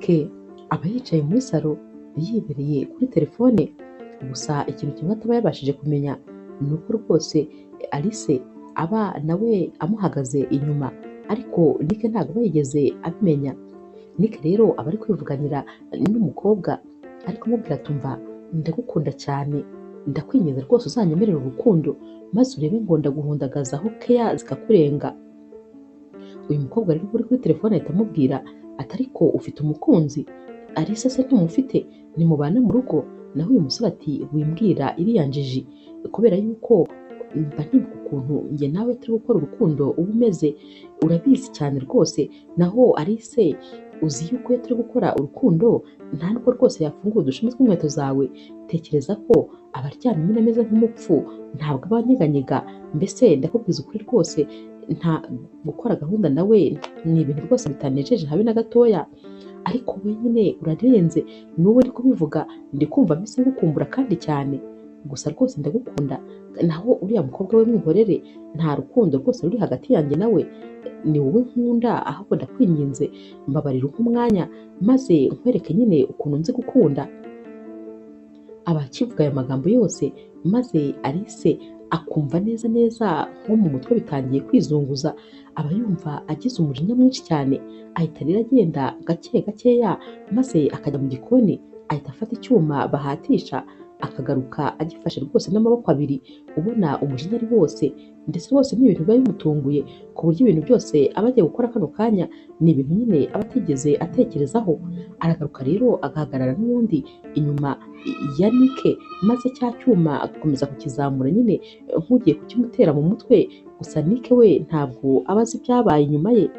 Nick aba yicaye muri salo yibereye kuri telefone, gusa ikintu kimwe ataba yabashije kumenya ni uko rwose Alice aba nawe amuhagaze inyuma, ariko Nick ntabwo aba yigeze abimenya. Nick rero aba ari kwivuganira n'umukobwa ari kumubwira ati umva ndagukunda cyane, ndakwinginze rwose uzanyemerere urukundo maze urebe ngo ndaguhundagazaho keya zikakurenga. Uyu mukobwa rero uri kuri telefone ahita amubwira ati ariko ufite umukunzi? Alice se ntumufite? Ntimubana mu rugo? Naho uyu musore ati wimbwira iriya njiji, kubera yuko mba nibuka ukuntu njye nawe turi gukora urukundo uba umeze, urabizi cyane rwose. Naho Alice uzi yuko iyo turi gukora urukundo nta nubwo rwose yafungura udushumi tw'inkweto zawe, tekereza ko aba aryamye nyine ameze nk'umupfu, ntabwo aba anyeganyega, mbese ndakubwiza ukuri rwose nta gukora gahunda nawe ni ibintu rwose bitanejeje habe na gatoya, ariko we nyine urarenze, n'ubu ndi kubivuga ndi kumva mbese ngukumbura kandi cyane, gusa rwose ndagukunda. Naho uriya mukobwa we mwihorere, nta rukundo rwose ruri hagati yanjye nawe, ni wowe nkunda, ahubwo ndakwinginze mbabarira umpe umwanya maze nkwereke nyine ukuntu nzi gukunda. Aba akivuga aya magambo yose maze Alice akumva neza neza nko mu mutwe bitangiye kwizunguza, aba yumva agize umujinya mwinshi cyane, ahita rero agenda gake gakeya maze akajya mu gikoni, ahita afata icyuma bahatisha akagaruka agifashe rwose n'amaboko abiri, ubona umujinya ari wose, ndetse rwose ni ibintu biba bimutunguye ku buryo ibintu byose aba agiye gukora kano kanya ni ibintu nyine aba atigeze atekerezaho. Aragaruka rero agahagarara n'ubundi inyuma ya Nick, maze cya cyuma agakomeza kukizamura nyine nk'ugiye kukimutera mu mutwe, gusa Nick we ntabwo aba azi ibyabaye inyuma ye.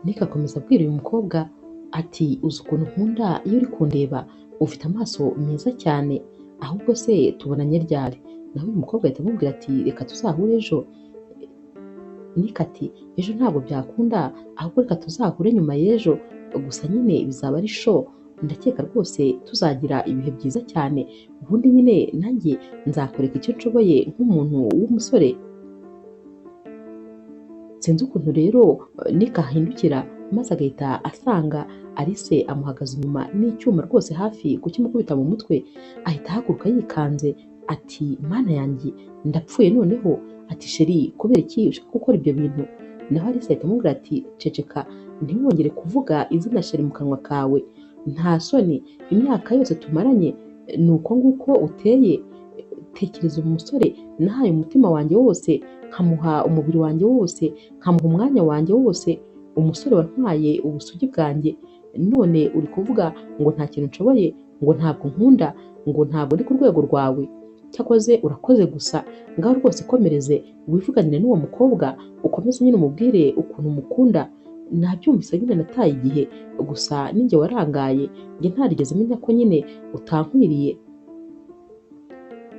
Nick akomeza abwira uyu mukobwa ati uzi ukuntu nkunda iyo uri kundeba, ufite amaso meza cyane, ahubwo se tubonanye ryari? Naho uyu mukobwa ahita amubwira ati reka tuzahure ejo. Nick ati ejo ntabwo byakunda, ahubwo reka tuzahure nyuma y'ejo, gusa nyine bizaba ari show, ndakeka rwose tuzagira ibihe byiza cyane, ubundi nyine nanjye nzakwereka icyo nshoboye nk'umuntu w'umusore. Sinzi ukuntu rero Nick ahindukira maze agahita asanga Alice amuhagaze inyuma n'icyuma rwose hafi kukimukubita mu mutwe, ahita ahaguruka yikanze ati mana yanjye ndapfuye noneho, ati sheri kubera iki ushaka gukora ibyo bintu? Naho Alice ahita amubwira ati ceceka ntiwongere kuvuga izina sheri mu kanwa kawe, nta soni, imyaka yose tumaranye ni uko nguko uteye, tekereza umusore nahaye umutima wanjye wose, nkamuha umubiri wanjye wose, nkamuha umwanya wanjye wose, umusore wantwaye ubusugi bwanjye, none uri kuvuga ngo nta kintu nshoboye, ngo ntabwo nkunda, ngo ntabwo ndi ku rwego rwawe, cyakoze urakoze gusa, ngaho rwose komereze wivuganire n'uwo mukobwa, ukomeze nyine umubwire ukuntu umukunda, nabyumvise nyine nataye igihe, gusa ninjye warangaye, njye ntarigeze menya ko nyine utankwiriye.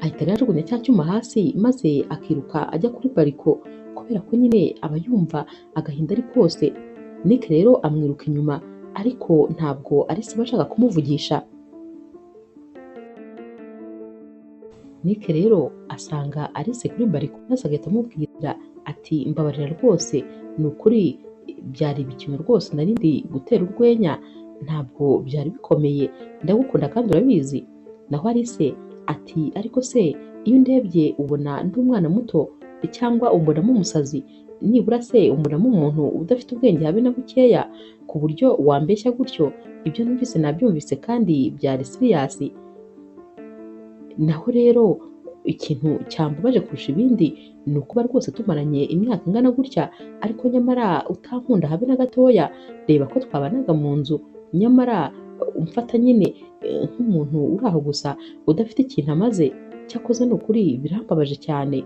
Ahita rero ajugunya cya cyuma hasi maze akiruka ajya kuri bariko, kubera ko nyine aba yumva agahinda ari kose. Nick rero amwiruka inyuma, ariko ntabwo Alice aba ashaka kumuvugisha. Nick rero asanga Alice kuri bariko maze agahita amubwira ati mbabarira rwose, ni ukuri byari ibikino rwose nari ndi gutera urwenya, ntabwo byari bikomeye, ndagukunda kandi urabizi. Naho Alice ati ariko se iyo undebye ubona ndi umwana muto cyangwa umbonamo umusazi, nibura se umbonamo umuntu udafite ubwenge habe na bukeya ku buryo wambeshya gutyo, ibyo numvise nabyumvise kandi byari siriyasi. Naho rero ikintu cyambabaje kurusha ibindi ni ukuba rwose tumaranye imyaka ingana gutya, ariko nyamara utankunda habe na gatoya, reba ko twabanaga mu nzu, nyamara umfata nyine nk'umuntu uri aho gusa udafite ikintu amaze, cyakoze ni ukuri birambabaje cyane.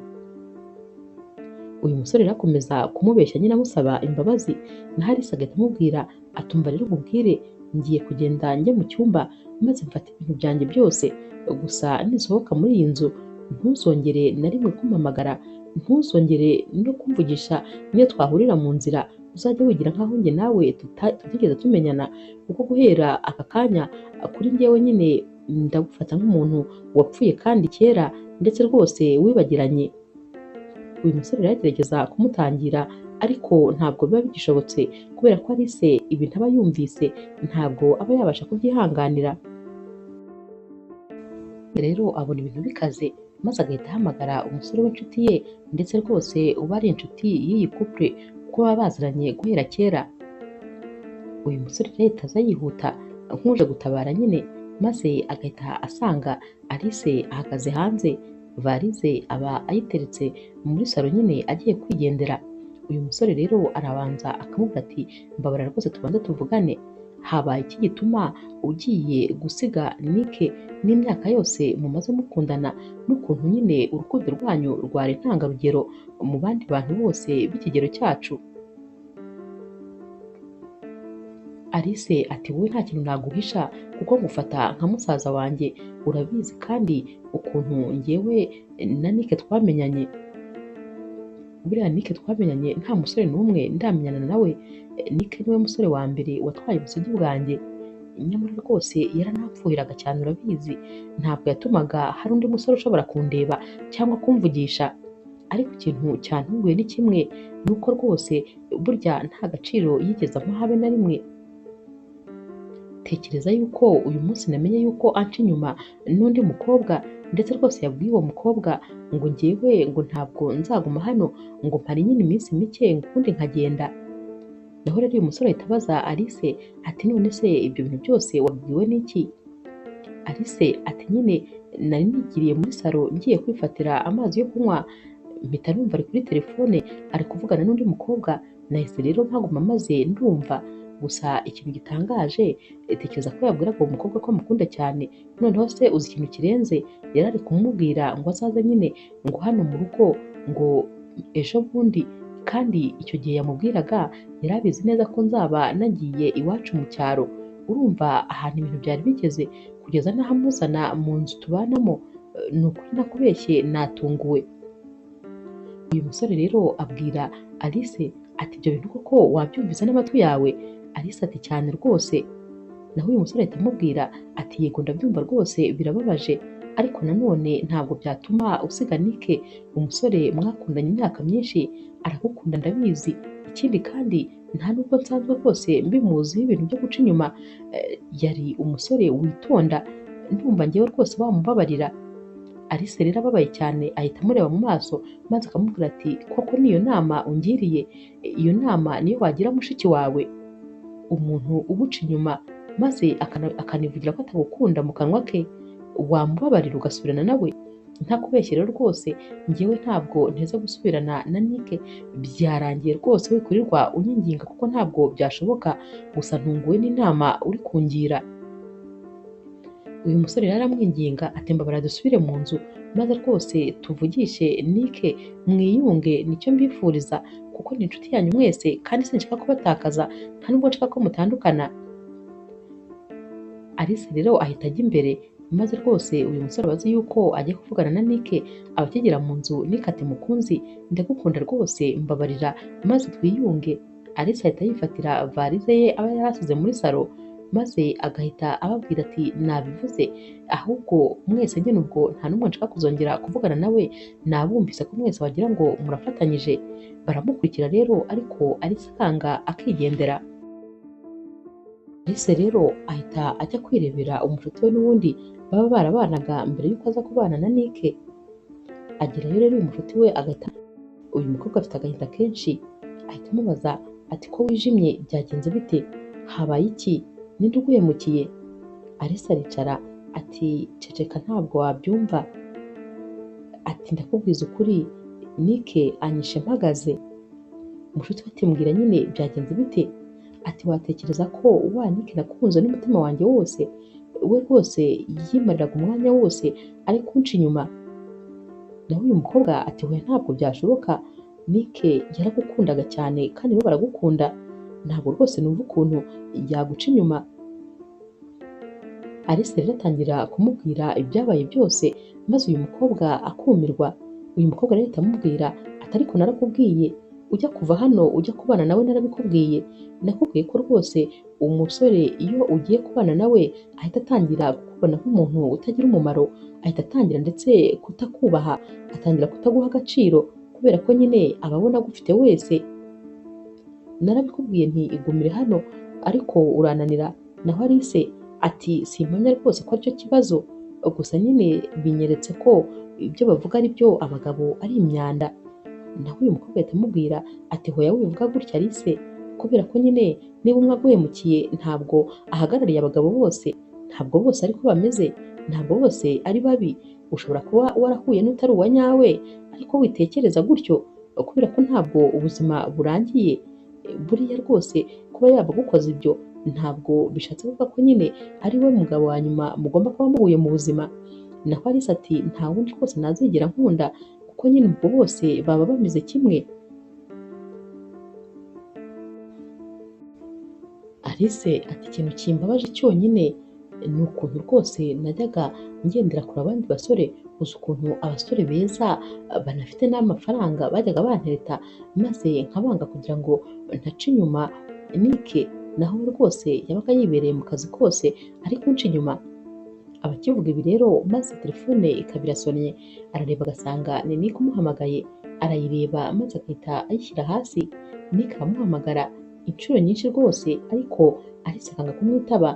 Uyu musore rero akomeza kumubeshya nyine amusaba imbabazi, naho Alice agahita amubwira atumva rero nkubwire, ngiye kugenda njye mu cyumba maze mfate ibintu byanjye byose, gusa nisohoka muri iyi nzu ntuzongere na rimwe kumpamagara, ntuzongere no kumvugisha niyo twahurira mu nzira, uzajya wigira nkaho njye nawe tutigeze tumenyana, kuko guhera aka kanya kuri njyewe nyine ndagufata nk'umuntu wapfuye kandi kera, ndetse rwose wibagiranye. Uyu musore rero agerageza kumutangira Ariko ntabwo biba bigishobotse kubera ko Alice ibintu aba yumvise ntabwo aba yabasha kubyihanganira. Rero abona ibintu bikaze maze agahita ahamagara umusore w'inshuti ye, ndetse rwose uba ari inshuti y'iyi couple kuko baba baziranye guhera kera. Uyu musore rero ahita aza yihuta nk'uje gutabara nyine, maze agahita asanga Alice ahagaze hanze, varize aba ayiteretse muri salo nyine agiye kwigendera. Uyu musore rero arabanza akamubwira ati mbabarira rwose tubanze tuvugane, habaye iki gituma ugiye gusiga Nick n'imyaka yose mumaze mukundana, n'ukuntu nyine urukundo rwanyu rwari intangarugero mu bandi bantu bose b'ikigero cyacu. Alice ati wowe nta kintu naguhisha kuko ngufata nka musaza wanjye, urabizi kandi ukuntu njyewe na Nick twamenyanye. Buriya Nick twamenyanye nta musore n'umwe ndamenyana nawe, Nick niwe musore wa mbere watwaye ubusugi bwanjye, nyamara rwose yaranapfuhiraga cyane urabizi, ntabwo yatumaga hari undi musore ushobora kundeba cyangwa kumvugisha. Ariko ikintu cyantunguye ni kimwe, ni uko rwose burya nta gaciro yigeze ampa habe na rimwe. Tekereza yuko uyu munsi namenye yuko anca inyuma n'undi mukobwa, ndetse rwose yabwiye uwo mukobwa ngo njyewe ngo ntabwo nzaguma hano, ngo mpare nyine iminsi mike ngo ubundi nkagenda. Naho rero uyu musore ahita abaza Alice ati none se ibyo bintu byose wabwiwe n'iki? Alice ati nyine nari nigiriye muri salo ngiye kwifatira amazi yo kunywa, mpita numva ari kuri telefone ari kuvugana n'undi mukobwa, nahise rero mpaguma maze ndumva. Gusa ikintu gitangaje, tekereza ko yabwiraga uwo mukobwa ko amukunda cyane, noneho se uzi ikintu kirenze, yari ari kumubwira ngo azaze nyine ngo hano mu rugo ngo ejo bundi, kandi icyo gihe yamubwiraga yari abizi neza ko nzaba nagiye iwacu mu cyaro. Urumva ahantu ibintu byari bigeze kugeza n'aho amuzana mu nzu tubanamo, ni ukuri nakubeshye natunguwe. Uyu musore rero abwira Alice ati ibyo bintu koko wabyumvise n'amatwi yawe? Alice ati cyane rwose. Naho uyu musore ahita amubwira ati yego ndabyumva rwose birababaje, ariko nanone ntabwo byatuma usiga Nick, umusore mwakundanye imyaka myinshi, aragukunda ndabizi, ikindi kandi nta nubwo nsanzwe rwose mbimuziho ibintu byo guca inyuma, yari umusore witonda, ndumva njyewe rwose wamubabarira. Alice rero ababaye cyane ahita amureba mu maso maze akamubwira ati koko niyo nama ungiriye, iyo nama niyo wagira mushiki wawe, umuntu uguca inyuma maze akanivugira ko atagukunda mu kanwa ke, wamubabarira ugasubirana nawe? Ntakubeshye rero rwose njyewe ntabwo nteze gusubirana na Nick, byarangiye rwose wikurirwa unyinginga kuko ntabwo byashoboka, gusa ntunguwe n'inama uri kungira. Uyu musore rero aramwinginga ati mbabarira dusubire mu nzu maze rwose tuvugishe Nick mwiyunge, nicyo mbifuriza kuko ni inshuti yanyu mwese kandi sinshaka kubatakaza, nta nubwo nshaka ko mutandukana. Alice rero ahita ajya imbere maze rwose uyu musore abazi yuko agiye kuvugana na Nick, aba akigera mu nzu Nick ati mukunzi ndagukunda rwose mbabarira maze twiyunge. Alice ahita yifatira varize ye aba yarasize muri salo, maze agahita ababwira ati nabivuze, ahubwo mwese nyine ubwo nta n'umwe nshaka kuzongera kuvugana nawe, nabumvise ko mwese wagira ngo murafatanyije. Baramukurikira rero ariko Alice akanga akigendera. Alice rero ahita ajya kwirebera umushuti we n'ubundi baba barabanaga mbere y'uko aza kubana na Nick. Agerayo rero uyu mushuti we agahita, uyu mukobwa afite agahinda kenshi, ahita amubaza ati ko wijimye byagenze bite? Habaye iki? Ninde uguhemukiye? Alice aricara ati ceceka ntabwo wabyumva, ati ndakubwiza ukuri Nick anyishe mpagaze. Umushuti we ati mbwira nyine byagenze bite? Ati watekereza ko wa Nick nakunze n'umutima wanjye wose, we rwose yimariraga umwanya wose ari kunca inyuma. Naho uyu mukobwa ati we ntabwo byashoboka, Nick yaragukundaga cyane kandi bo baragukunda, ntabwo rwose numva ukuntu yaguca inyuma. Alice rero atangira kumubwira ibyabaye byose maze uyu mukobwa akumirwa. Uyu mukobwa rero ahita amubwira ati ariko narakubwiye ujya kuva hano ujya kubana nawe narabikubwiye, nakubwiye ko rwose umusore iyo ugiye kubana nawe ahita atangira kukubona nk'umuntu utagira umumaro, ahita atangira ndetse kutakubaha, atangira kutaguha agaciro kubera ko nyine aba abona agufite wese. Narabikubwiye nti igumire hano ariko urananira. Naho Alice ati simpamya rwose ko aricyo kibazo, gusa nyine binyeretse ko ibyo bavuga ari byo, abagabo ari imyanda. Naho uyu mukobwa ahita amubwira ati hoya wivuga gutya Alice, kubera ko nyine niba umwe aguhemukiye ntabwo ahagarariye abagabo bose, ntabwo bose ariko bameze, ntabwo bose ari babi. Ushobora kuba warahuye n'utari uwa nyawe ariko witekereza gutyo, kubera ko ntabwo ubuzima burangiye. Buriya rwose kuba yaba agukoze ibyo ntabwo bishatse kuvuga ko nyine ari we mugabo wa nyuma mugomba kuba muhuye mu buzima. Naho Alice ati nta wundi rwose nazigera nkunda, kuko nyine ubwo bose baba bameze kimwe. Alice ati ikintu kimbabaje cyonyine ni ukuntu rwose najyaga ngendera kure abandi basore, uzi ukuntu abasore beza banafite n'amafaranga bajyaga bantereta maze nkabanga kugira ngo ntaca inyuma Nike, naho rwose yabaga yibereye mu kazi kose ari kunca inyuma. Abakivuga ibi rero maze telefone ikaba irasonnye, arareba agasanga ni Nike umuhamagaye, arayireba maze agahita ayishyira hasi. Nike aramuhamagara inshuro nyinshi rwose ariko Alice akanga kumwitaba,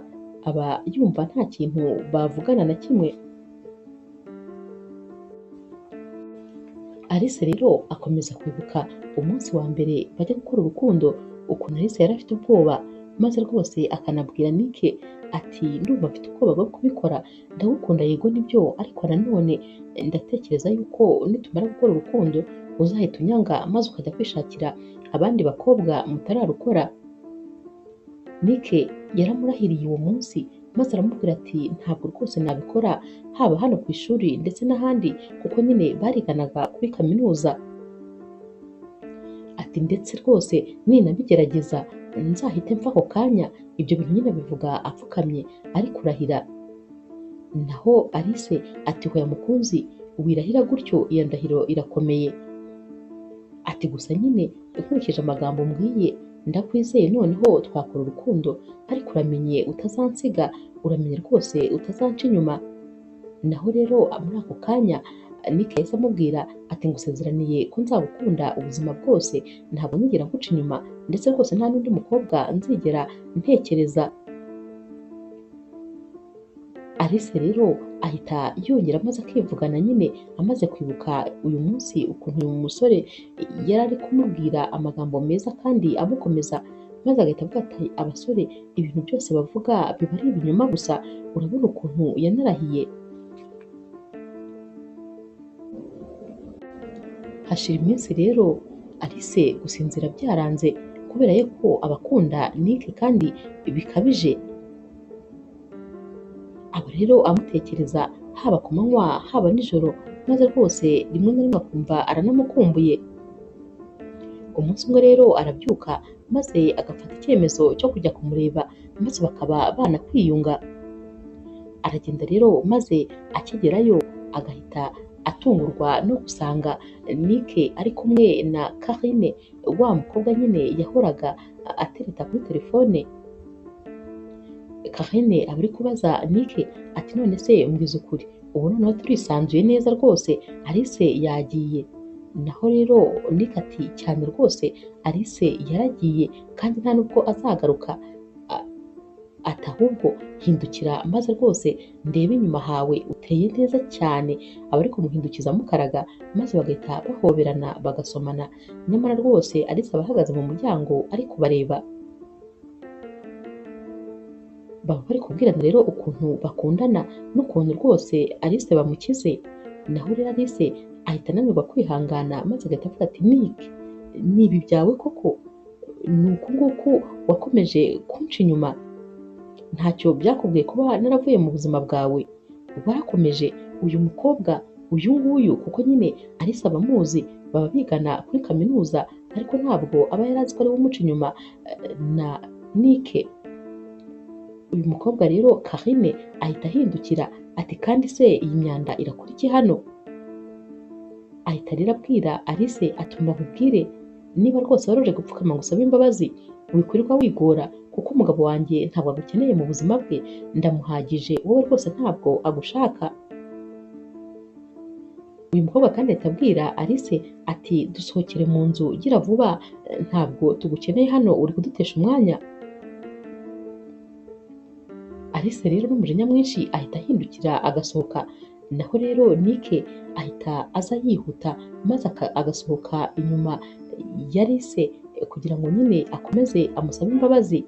aba yumva nta kintu bavugana na kimwe. Alice rero akomeza kwibuka umunsi wa mbere bajya gukora urukundo, ukuntu Alice yari afite ubwoba, maze rwose akanabwira Nike ati ndumva mfite ubwoba bwo kubikora, ndagukunda yego nibyo, ariko nanone ndatekereza yuko nitumara gukora urukundo uzahita unyanga maze ukajya kwishakira abandi bakobwa mutararukora. Nike yaramurahiriye uwo munsi maze aramubwira ati ntabwo rwose nabikora, haba hano ku ishuri ndetse n'ahandi, kuko nyine bariganaga kuri kaminuza. Ati ndetse rwose ninabigerageza nzahite mva ako kanya. Ibyo bintu nyine abivuga apfukamye ari kurahira. Naho Alice ati hoya mukunzi, wirahira gutyo, iyo ndahiro irakomeye. Ati gusa nyine nkurikije amagambo mbwiye ndakwizeye, noneho twakora urukundo, ariko uramenye utazansiga, uramenye rwose utazanca inyuma. Naho rero muri ako kanya Nike yahise amubwira ati ngusezeraniye ko nzagukunda ubuzima bwose, ntabwo nzigera nkuca inyuma, ndetse rwose nta n'undi mukobwa nzigera ntekereza. Alice rero ahita yongera amaze akivugana nyine, amaze kwibuka uyu munsi ukuntu uyu musore yari ari kumubwira amagambo meza kandi amukomeza, maze agahita avuga ati abasore ibintu byose bavuga biba ari ibinyoma gusa, urabona ukuntu yanarahiye. Hashira iminsi rero Alice gusinzira byaranze kubera yuko abakunda Nike kandi bikabije. Aba rero amutekereza haba ku manywa haba nijoro, maze rwose rimwe na rimwe akumva aranamukumbuye. Umunsi umwe rero arabyuka maze agafata icyemezo cyo kujya kumureba, maze bakaba banakwiyunga. Aragenda rero maze akigerayo agahita atungurwa no gusanga Nike ari kumwe na Karine, wa mukobwa nyine yahoraga atereta kuri telefone. Karine aba ari kubaza Nike ati none se mbwiza ukuri, ubu noneho turisanzuye neza rwose, Alice yagiye. Naho rero Nike ati cyane rwose Alice yaragiye kandi nta nubwo azagaruka, ati ahubwo hindukira maze rwose ndebe inyuma hawe uteye neza cyane. Aba ari kumuhindukiza amukaraga maze bagahita bahoberana bagasomana, nyamara rwose Alice aba ahagaze mu muryango ari kubareba. Baba bari kubwirana rero ukuntu bakundana n'ukuntu rwose Alice bamukize. Naho rero Alice ahita ananirwa kwihangana maze agahita avuga ati Nike, ni ibi byawe koko? Ni uku nguku wakomeje kunca inyuma? Ntacyo byakubwiye kuba naravuye mu buzima bwawe? Warakomeje uyu mukobwa uyu nguyu, kuko nyine Alice aba amuzi, baba bigana kuri kaminuza, ariko ntabwo aba yari azi ko ari we umuca inyuma na Nike. Uyu mukobwa rero Karine ahita ahindukira ati kandi se iyi myanda irakora iki hano? Ahita rero abwira Alice ati nkubwire, niba rwose waruje gupfukama ngo usabe imbabazi, wikwirirwa wigora kuko umugabo wanjye ntabwo agukeneye mu buzima bwe, ndamuhagije, wowe rwose ntabwo agushaka. Uyu mukobwa kandi ahita abwira Alice ati dusohokere mu nzu gira vuba, ntabwo tugukeneye hano, uri kudutesha umwanya. Alice rero n'umujinya mwinshi ahita ahindukira agasohoka, naho rero Nick ahita aza yihuta maze agasohoka inyuma ya Alice kugira ngo nyine akomeze amusabe imbabazi.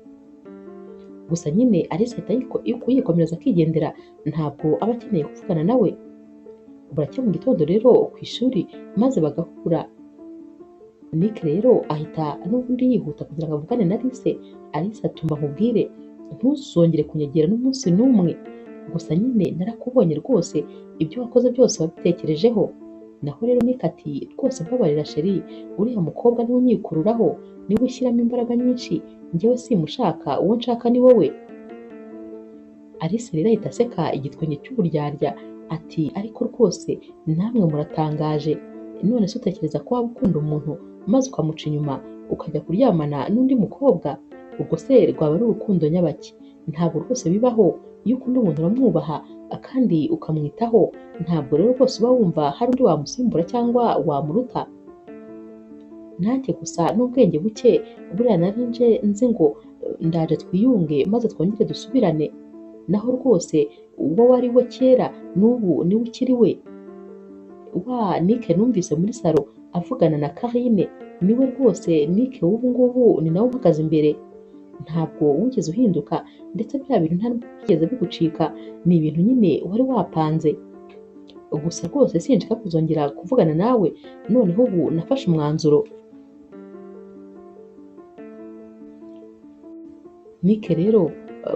Gusa nyine Alice ahita yikomereza akigendera, ntabwo aba akeneye kuvugana nawe. Buracya mu gitondo rero ku ishuri maze bagahura. Nick rero ahita n'ubundi yihuta kugira ngo avugane na Alice. Alice atumva nkubwire, ntuzongere kunyegera n'umunsi n'umwe. Gusa nyine narakubonye rwose, ibyo wakoze byose wabitekerejeho. Naho rero Nick ati rwose mbabarira sheri, uriya mukobwa niwe unyikururaho, niwe ushyiramo imbaraga nyinshi, njyewe simushaka, uwo nshaka ni wowe. Alice rero ahita aseka igitwenge cy'uburyarya ati ariko rwose namwe muratangaje, none se utekereza ko waba ukunda umuntu maze ukamuca inyuma ukajya kuryamana n'undi mukobwa? Ubwo se rwaba ari urukundo nyabaki? Ntabwo rwose bibaho. Iyo ukunda umuntu uramwubaha kandi ukamwitaho, ntabwo rero rwose uba wumva hari undi wamusimbura cyangwa wamuruta. Nanjye gusa n'ubwenge buke buriya nari nje nzi ngo ndaje twiyunge maze twongere dusubirane, naho rwose uwo wari we kera n'ubu niwe ukiri we. Wa Nick numvise muri salo avugana na Karine, niwe rwose Nick w'ubu ngubu, ni nawe uhagaze imbere. Ntabwo wigeze uhinduka, ndetse bya bintu nta nubwo byigeze bigucika, ni ibintu nyine wari wapanze. Gusa rwose sinshaka kuzongera kuvugana nawe, noneho ubu nafashe umwanzuro. Nick rero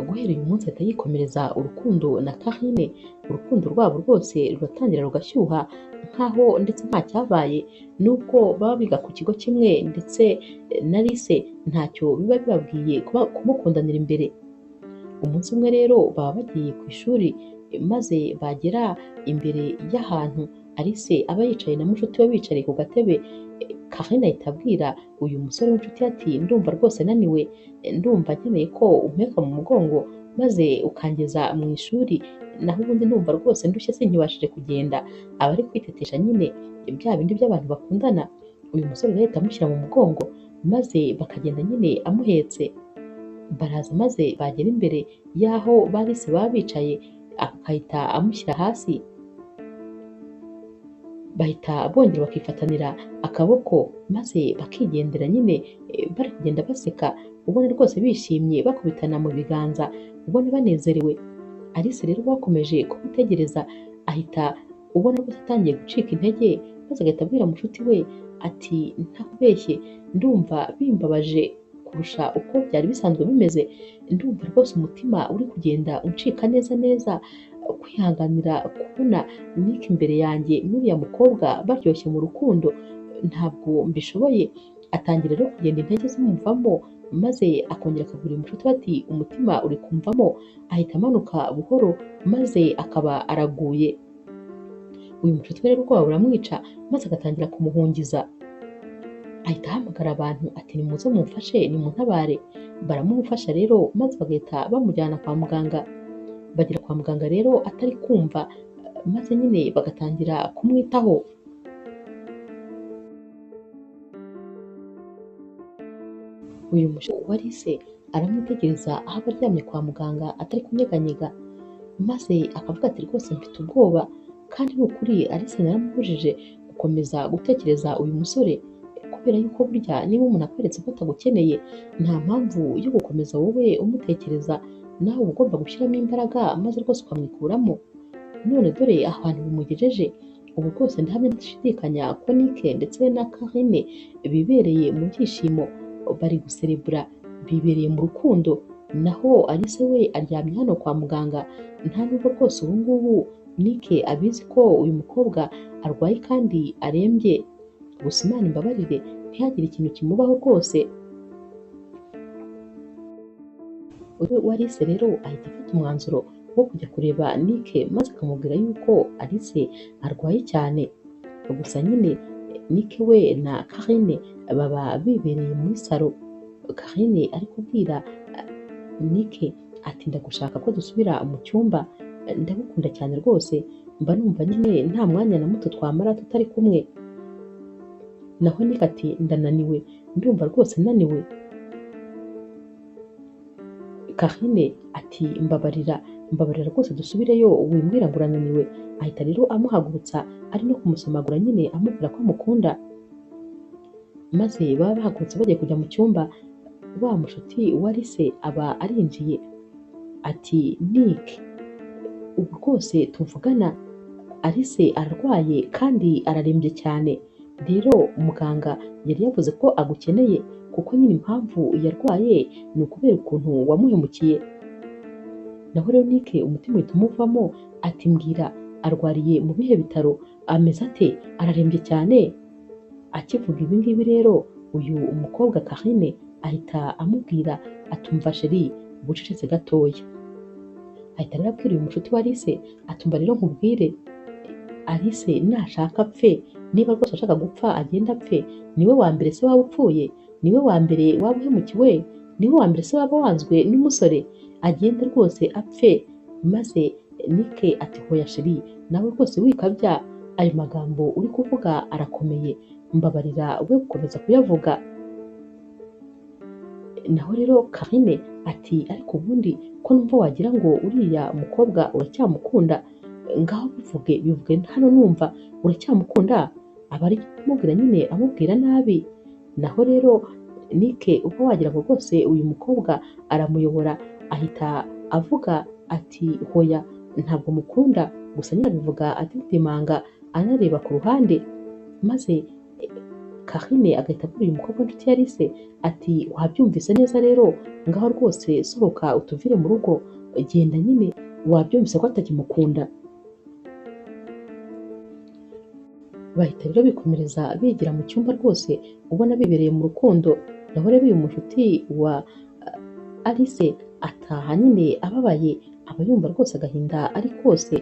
guhera uyu munsi ahita yikomereza urukundo na Karine. Urukundo rwabo rwose ruratangira rugashyuha nkaho ndetse nta cyabaye, nubwo baba biga ku kigo kimwe ndetse na Alice ntacyo biba bibabwiye kumukundanira imbere. Umunsi umwe rero baba bagiye ku ishuri, maze bagera imbere y'ahantu Alice aba yicaye na mushuti we bicariye ku gatebe. Karine ahita abwira uyu musore w'inshuti ye ati ndumva rwose naniwe, ndumva nkeneye ko umpeka mu mugongo maze ukangeza mu ishuri, naho ubundi ndumva rwose ndushye sinkibashije kugenda. Aba ari kwitetesha nyine bya bindi by'abantu bakundana. Uyu musore rero ahita amushyira mu mugongo maze bakagenda nyine amuhetse. Baraza maze bagera imbere y'aho ba Alice baba bicaye, akahita amushyira hasi. Bahita bongera bakifatanira akaboko maze bakigendera nyine, bari kugenda baseka, ubona rwose bishimye, bakubitana mu biganza, ubona banezerewe. Alice rero bakomeje kubitegereza, ahita ubona rwose atangiye gucika intege, maze agahita abwira mushuti we ati ntakubeshye, ndumva bimbabaje kurusha uko byari bisanzwe bimeze, ndumva rwose umutima uri kugenda uncika neza neza, kwihanganira kubona Nick imbere yanjye n'uriya mukobwa baryoshye mu rukundo ntabwo mbishoboye. Atangira rero kugenda intege zimuvamo, maze akongera akabwira umushuti we ati umutima uri kumvamo. Ahita amanuka buhoro maze akaba araguye. Uyu mushuti we rero ubwoba buramwica, maze agatangira kumuhungiza. Ahita ahamagara abantu ati nimuze mumfashe, nimuntabare. Baramumufasha rero maze bagahita bamujyana kwa muganga. Bagera kwa muganga rero atari kumva, maze nyine bagatangira kumwitaho. Uyu mushuti wa Alice aramwitegereza aho aba aryamye kwa muganga atari kunyeganyega, maze akavuga ati rwose mfite ubwoba, kandi ni ukuri Alice naramubujije gukomeza gutekereza uyu musore, kubera yuko burya niba umuntu akweretse ko atagukeneye nta mpamvu yo gukomeza wowe umutekereza, nawe uba ugomba gushyiramo imbaraga maze rwose ukamwikuramo. None dore ahantu bimugejeje, ubu rwose ndahamya ndashidikanya ko Nick ndetse na Karine bibereye mu byishimo, bari guserebura, bibereye mu rukundo, naho Alice we aryamye hano kwa muganga. Nta nubwo rwose ubu ngubu Nick abizi ko uyu mukobwa arwaye kandi arembye. Gusa Imana imbabarire ntihagire ikintu kimubaho rwose. Uyu Alice rero ahita afata umwanzuro wo kujya kureba Nick maze akamubwira yuko Alice arwaye cyane. Gusa nyine Nick we na Karine baba bibereye muri salo. Karine ari kubwira Nick ati ndagushaka ko dusubira mu cyumba, ndagukunda cyane rwose, Mba numva nyine nta mwanya na muto twamara tutari kumwe. Naho Nick ati ndananiwe, ndumva rwose naniwe. Karine ati mbabarira, mbabarira rwose dusubireyo, wimbwira ngo urananiwe. Ahita rero amuhagurutsa ari no kumusomagura nyine amubwira ko amukunda. Maze baba bahagurutse bagiye kujya mu cyumba, wa mushuti wa Alice aba arinjiye ati Nick, ubu rwose tuvugana Alice ararwaye kandi ararembye cyane, rero muganga yari yavuze ko agukeneye kuko nyine impamvu yarwaye ni ukubera ukuntu wamuhemukiye. Naho rero Nick umutima uhita umuvamo ati mbwira, arwariye mu bihe bitaro, ameze ate, ararembye cyane? Akivuga ibi ngibi rero uyu umukobwa Karine ahita amubwira atumva sheri bucecetse gatoya. Ahita rero abwira uyu mushuti wa Alice atumva rero nkubwire, Alice nashaka apfe, niba rwose ashaka gupfa agenda apfe, niwe wa mbere se waba upfuye, niwe wa mbere waba uhemukiwe, niwe wa mbere se waba wanzwe n'umusore, agende rwose apfe. Maze Nick ati hoya sheri, nawe rwose wikabya, ayo magambo uri kuvuga arakomeye, mbabarira we gukomeza kuyavuga. Naho rero Karine ati ariko ubundi ko numva wagira ngo uriya mukobwa uracyamukunda, ngaho bivuge bivuge hano numva uracyamukunda. Aba ari kumubwira nyine amubwira nabi. Naho rero Nick uba wagira ngo rwose uyu mukobwa aramuyobora, ahita avuga ati hoya ntabwo mukunda, gusa nyine abivuga atitimanga anareba ku ruhande. Maze Karine agahita abwira uyu mukobwa w'inshuti ya Alice ati wabyumvise neza rero, ngaho rwose sohoka utuvire mu rugo, genda nyine wabyumvise ko atakimukunda. Bahita rero bikomereza bigira mu cyumba rwose ubona bibereye mu rukundo. Naho rero uyu mushuti wa Alice ataha nyine ababaye, aba yumva rwose agahinda ari kose.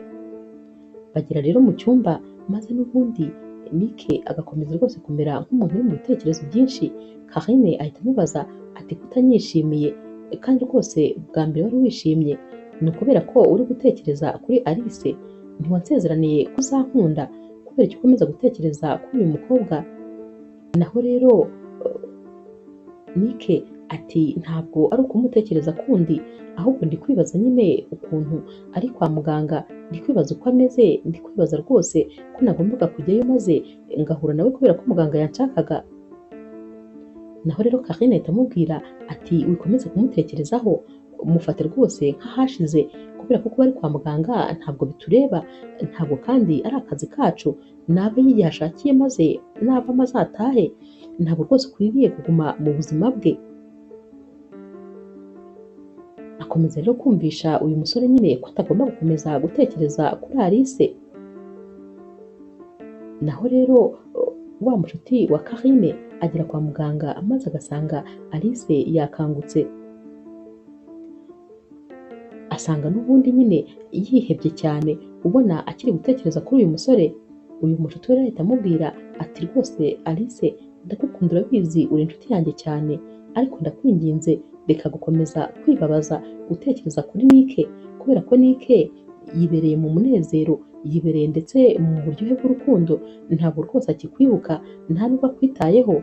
Bagera rero mu cyumba maze n'ubundi Nick agakomeza rwose kumera nk'umuntu uri mu bitekerezo byinshi. Karine ahita amubaza ati kutanyishimiye kandi rwose bwa mbere wari wishimye, ni ukubera ko uri gutekereza kuri Alice? Ntiwansezeraniye ko uzankunda kubera icyo ukomeza gutekereza kuri uyu mukobwa? Naho rero Nick ati ntabwo ari ukumutekereza kundi, ahubwo ndi kwibaza nyine ukuntu ari kwa muganga, ndi kwibaza uko ameze, ndi kwibaza rwose ko nagombaga kujyayo maze ngahura nawe kubera ko muganga yanshakaga. Naho rero Karine ahita amubwira ati wikomeze kumutekerezaho, mufate rwose nk'ahashize kubera ko kuba ari kwa muganga ntabwo bitureba, ntabwo kandi ari akazi kacu, nabe y'igihe ashakiye maze navamo azatahe, ntabwo rwose ukwiriye kuguma mu buzima bwe. Akomeza rero kumvisha uyu musore nyine ko atagomba gukomeza gutekereza kuri Alice. Naho rero wa mushuti wa Karine agera kwa muganga maze agasanga Alice yakangutse, asanga n'ubundi nyine yihebye cyane, ubona akiri gutekereza kuri uyu musore. Uyu mushuti we ahita amubwira ati rwose Alice ndagukunda urabizi, uri inshuti yanjye cyane, ariko ndakwinginze reka gukomeza kwibabaza utekereza kuri Nick, kubera ko Nick yibereye mu munezero, yibereye ndetse mu buryohe bw'urukundo, ntabwo rwose akikwibuka, nta nubwo akwitayeho.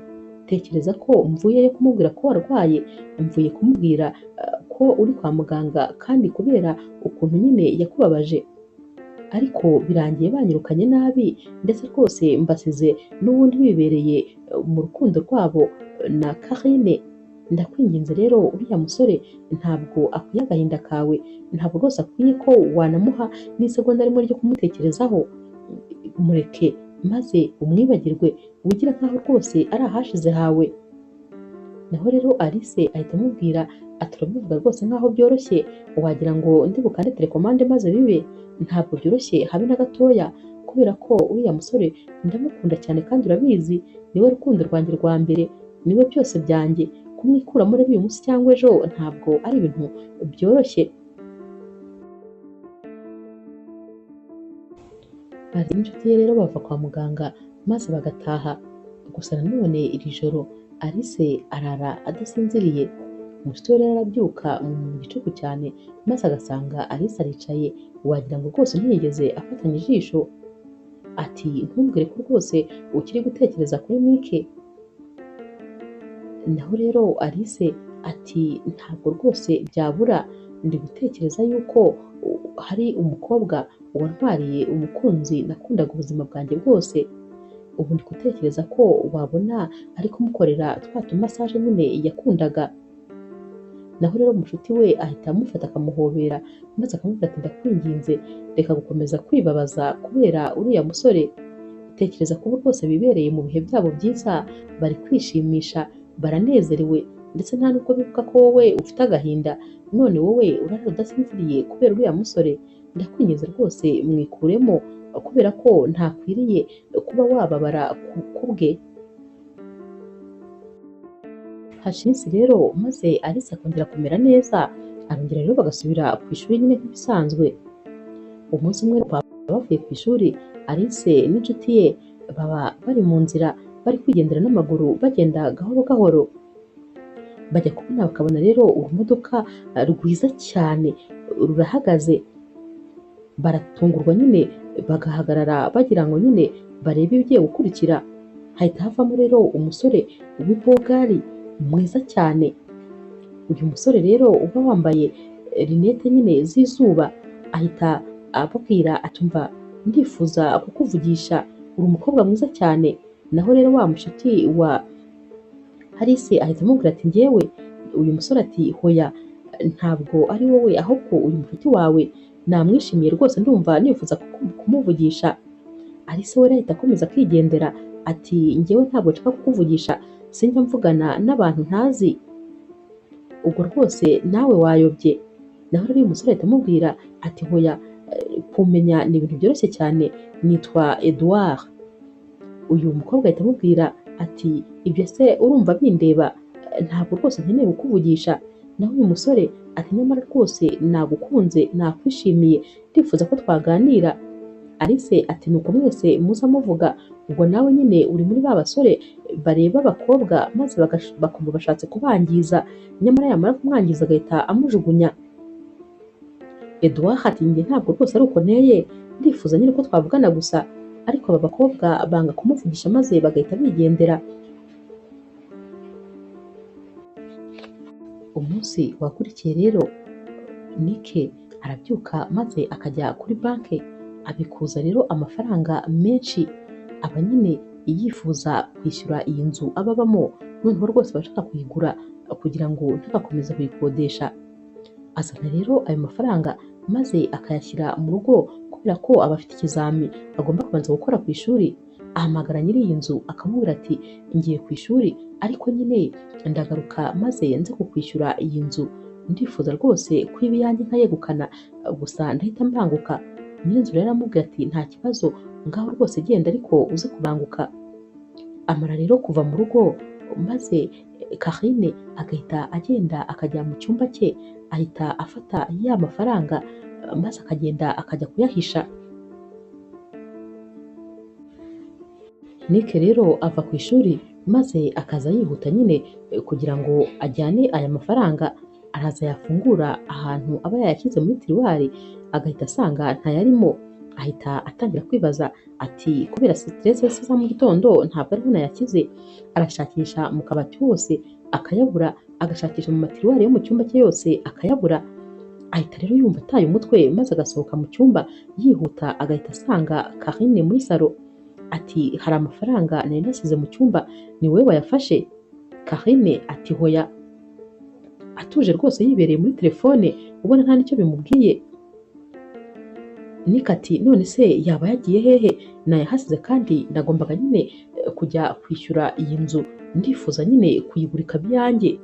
Tekereza ko mvuyeyo kumubwira ko warwaye, mvuye kumubwira ko uri kwa muganga kandi kubera ukuntu nyine yakubabaje, ariko birangiye banyirukanye nabi, ndetse rwose mbasize n'ubundi bibereye mu rukundo rwabo na Karine. Ndakwinginze rero uriya musore ntabwo akwiye agahinda kawe, ntabwo rwose akwiye ko wanamuha n'isegonda rimwe ryo kumutekerezaho, mureke maze umwibagirwe, wigira nkaho rwose ari ahashize hawe. Naho rero Alice ahita amubwira ati urabivuga rwose nkaho byoroshye, wagira ngo ndi bukande telekomande maze bibe. Ntabwo byoroshye habe na gatoya, kubera ko uriya musore ndamukunda cyane kandi urabizi, niwe rukundo rwanjye rwa mbere, niwe byose byanjye, kumwikuramo rero uyu munsi cyangwa ejo ntabwo ari ibintu byoroshye. Alice n'inshuti ye rero bava kwa muganga maze bagataha. Gusa nanone iri joro Alice arara adasinziriye Umushuti we rero arabyuka mu gicuku cyane maze agasanga Alice aricaye, wagira ngo rwose ntiyigeze afatanya ijisho. Ati ntumbwire ko rwose ukiri gutekereza kuri Nick. Naho rero Alice ati ntabwo rwose byabura, ndi gutekereza yuko hari umukobwa wantwariye umukunzi nakundaga ubuzima bwanjye bwose, ubu ndi gutekereza ko wabona ari kumukorera twa tumasaje nyine yakundaga. Naho rero umushuti we ahita amufata akamuhobera maze akamubwira ati ndakwinginze reka gukomeza kwibabaza kubera uriya musore, tekereza ko ubu rwose bibereye mu bihe byabo byiza, bari kwishimisha, baranezerewe, ndetse nta nubwo bibuka ko wowe ufite agahinda, none wowe urara udasinziriye kubera uriya musore, ndakwinginze rwose mwikuremo kubera ko ntakwiriye kuba wababara ku bwe. Hashize rero maze Alice akongera kumera neza, arongera rero bagasubira ku ishuri nyine nk'ibisanzwe. Umunsi umwe baba bavuye ku ishuri, Alice n'inshuti ye baba bari mu nzira bari kwigendera n'amaguru bagenda gahoro gahoro, bajya kubona bakabona rero urumodoka rwiza cyane rurahagaze, baratungurwa nyine bagahagarara bagira ngo nyine barebe ibigiye gukurikira. Hahita havamo rero umusore w'ibogari mwiza cyane. Uyu musore rero uba wambaye rinete nyine z'izuba ahita ababwira ati umva ndifuza kukuvugisha, uri umukobwa mwiza cyane. Naho rero wa mushuti wa Alice ahita amubwira ati njyewe. Uyu musore ati hoya ntabwo ari wowe, ahubwo uyu mushuti wawe namwishimiye rwose, ndumva nifuza kumuvugisha. Alice we ahita akomeza akigendera ati njyewe ntabwo nshaka kukuvugisha, sinjya mvugana n'abantu ntazi, ubwo rwose nawe wayobye. Naho rero uyu musore ahita amubwira ati hoya kumenya ni ibintu byoroshye cyane, nitwa Edouard. Uyu mukobwa ahita amubwira ati ibyo se urumva bindeba, ntabwo rwose nkeneye kukuvugisha. Naho uyu musore ati nyamara rwose nagukunze, nakwishimiye, ndifuza ko twaganira. Alice ati nuko mwese muza muvuga, ubwo nawe nyine uri muri ba basore bareba abakobwa maze bakumva bashatse kubangiza, nyamara yamara kumwangiza agahita amujugunya. Edouard ati njye ntabwo rwose ari uko nteye, ndifuza nyine ko twavugana gusa. Ariko aba bakobwa banga kumuvugisha maze bagahita bigendera. Umunsi wakurikiye rero Nick arabyuka maze akajya kuri banki abikuza rero amafaranga menshi, aba nyine yifuza kwishyura iyi nzu aba abamo, noneho rwose bashaka kuyigura kugira ngo ntagakomeze kuyikodesha. Azana rero ayo mafaranga maze akayashyira mu rugo kubera ko aba afite ikizami agomba kubanza gukora ku ishuri. Ahamagara nyiri iyi nzu akamubwira ati ngiye ku ishuri ariko nyine ndagaruka maze nze kukwishyura iyi nzu, ndifuza rwose ko iba iyanjye nkayegukana, gusa ndahita mbanguka. Nyir'inzu rero aramubwira ati nta kibazo, ngaho rwose genda ariko uze kubanguka. Amara rero kuva mu rugo maze Karine agahita agenda akajya mu cyumba cye, ahita afata ya mafaranga maze akagenda akajya kuyahisha. Nick rero ava ku ishuri maze akaza yihuta nyine kugira ngo ajyane aya mafaranga, araza yafungura ahantu aba yayashyize muri tiriwari agahita asanga ntayarimo. Ahita atangira kwibaza ati kubera stress za mu gitondo ntabwo ariho nayashyize. Arashakisha mu kabati hose akayabura, agashakisha mu matiriwari yo mu cyumba cye yose akayabura. Ahita rero yumva ataye umutwe maze agasohoka mu cyumba yihuta, agahita asanga Karine muri salo. Ati hari amafaranga nari nasize mu cyumba, ni wowe wayafashe? Karine ati hoya. Atuje rwose yibereye muri telefone ubona nta n'icyo bimubwiye. Nick ati none se yaba yagiye hehe, nayahasize kandi nagombaga nyine kujya kwishyura iyi nzu, ndifuza nyine kuyigura ikaba iyanjye.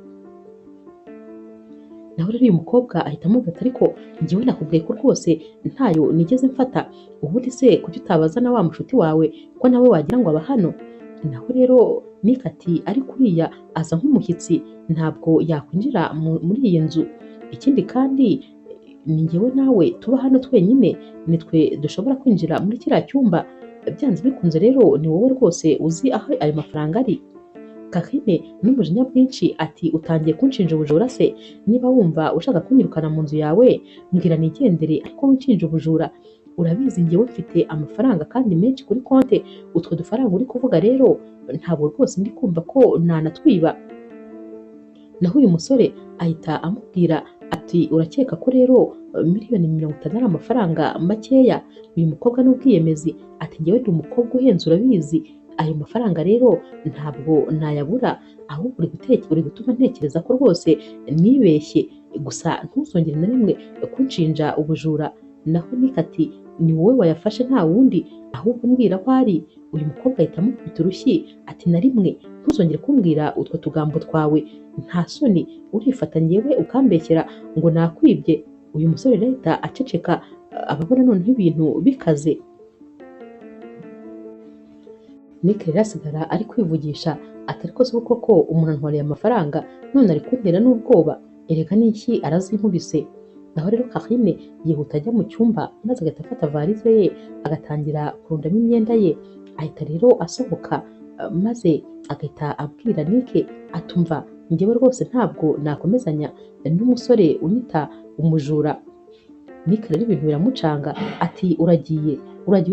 Naho rero uyu mukobwa ahita amubwira ati ariko njyewe nakubwiye ko rwose ntayo nigeze mfata, ubundi se kuki utabaza na wa mushuti wawe ko nawe wagira ngo aba hano. Naho rero Nick ati ariko uriya aza nk'umushyitsi ntabwo yakwinjira muri iyi nzu, ikindi kandi ni njyewe nawe tuba hano twenyine, nitwe dushobora kwinjira muri kiriya cyumba, byanze bikunze rero ni wowe rwose uzi aho ayo mafaranga ari. Karine n'umujinya bwinshi ati utangiye kunshinja ubujura se? Niba wumva ushaka kunyirukana mu nzu yawe mbwira nigendere, ariko winshinja ubujura. Urabizi njyewe mfite amafaranga kandi menshi kuri konte, utwo dufaranga uri kuvuga rero ntabwo rwose ndi kumva ko nanatwiba. Naho uyu musore ahita amubwira ati urakeka ko rero 50 miliyoni ari amafaranga makeya? Uyu mukobwa n'ubwiyemezi ati njyewe ndi umukobwa uhenze urabizi, ayo mafaranga rero ntabwo nayabura, ahubwo uri gutuma ntekereza ko rwose nibeshye, gusa ntuzongere na rimwe kunshinja ubujura. Naho Nick ati ni wowe wayafashe nta wundi, ahubwo mbwira aho ari. Uyu mukobwa ahita amukubita urushyi ati na rimwe ntuzongere kumbwira utwo tugambo twawe, nta soni urifata njyewe ukambeshyera ngo nakwibye. Uyu musore rero ahita aceceka, ababona noneho ibintu bikaze. Nick rero asigara ari kwivugisha ati ariko se koko umuntu antwariye amafaranga none ari kuntera n'ubwoba, erega n'iki arazinkubise. Naho rero Karine yihuta ajya mu cyumba maze agahita afata varize ye agatangira kurundamo imyenda ye, ahita rero asohoka maze agahita abwira Nick atumva njyewe rwose ntabwo nakomezanya n'umusore unyita umujura. Nick rero ibintu biramucanga ati uragiye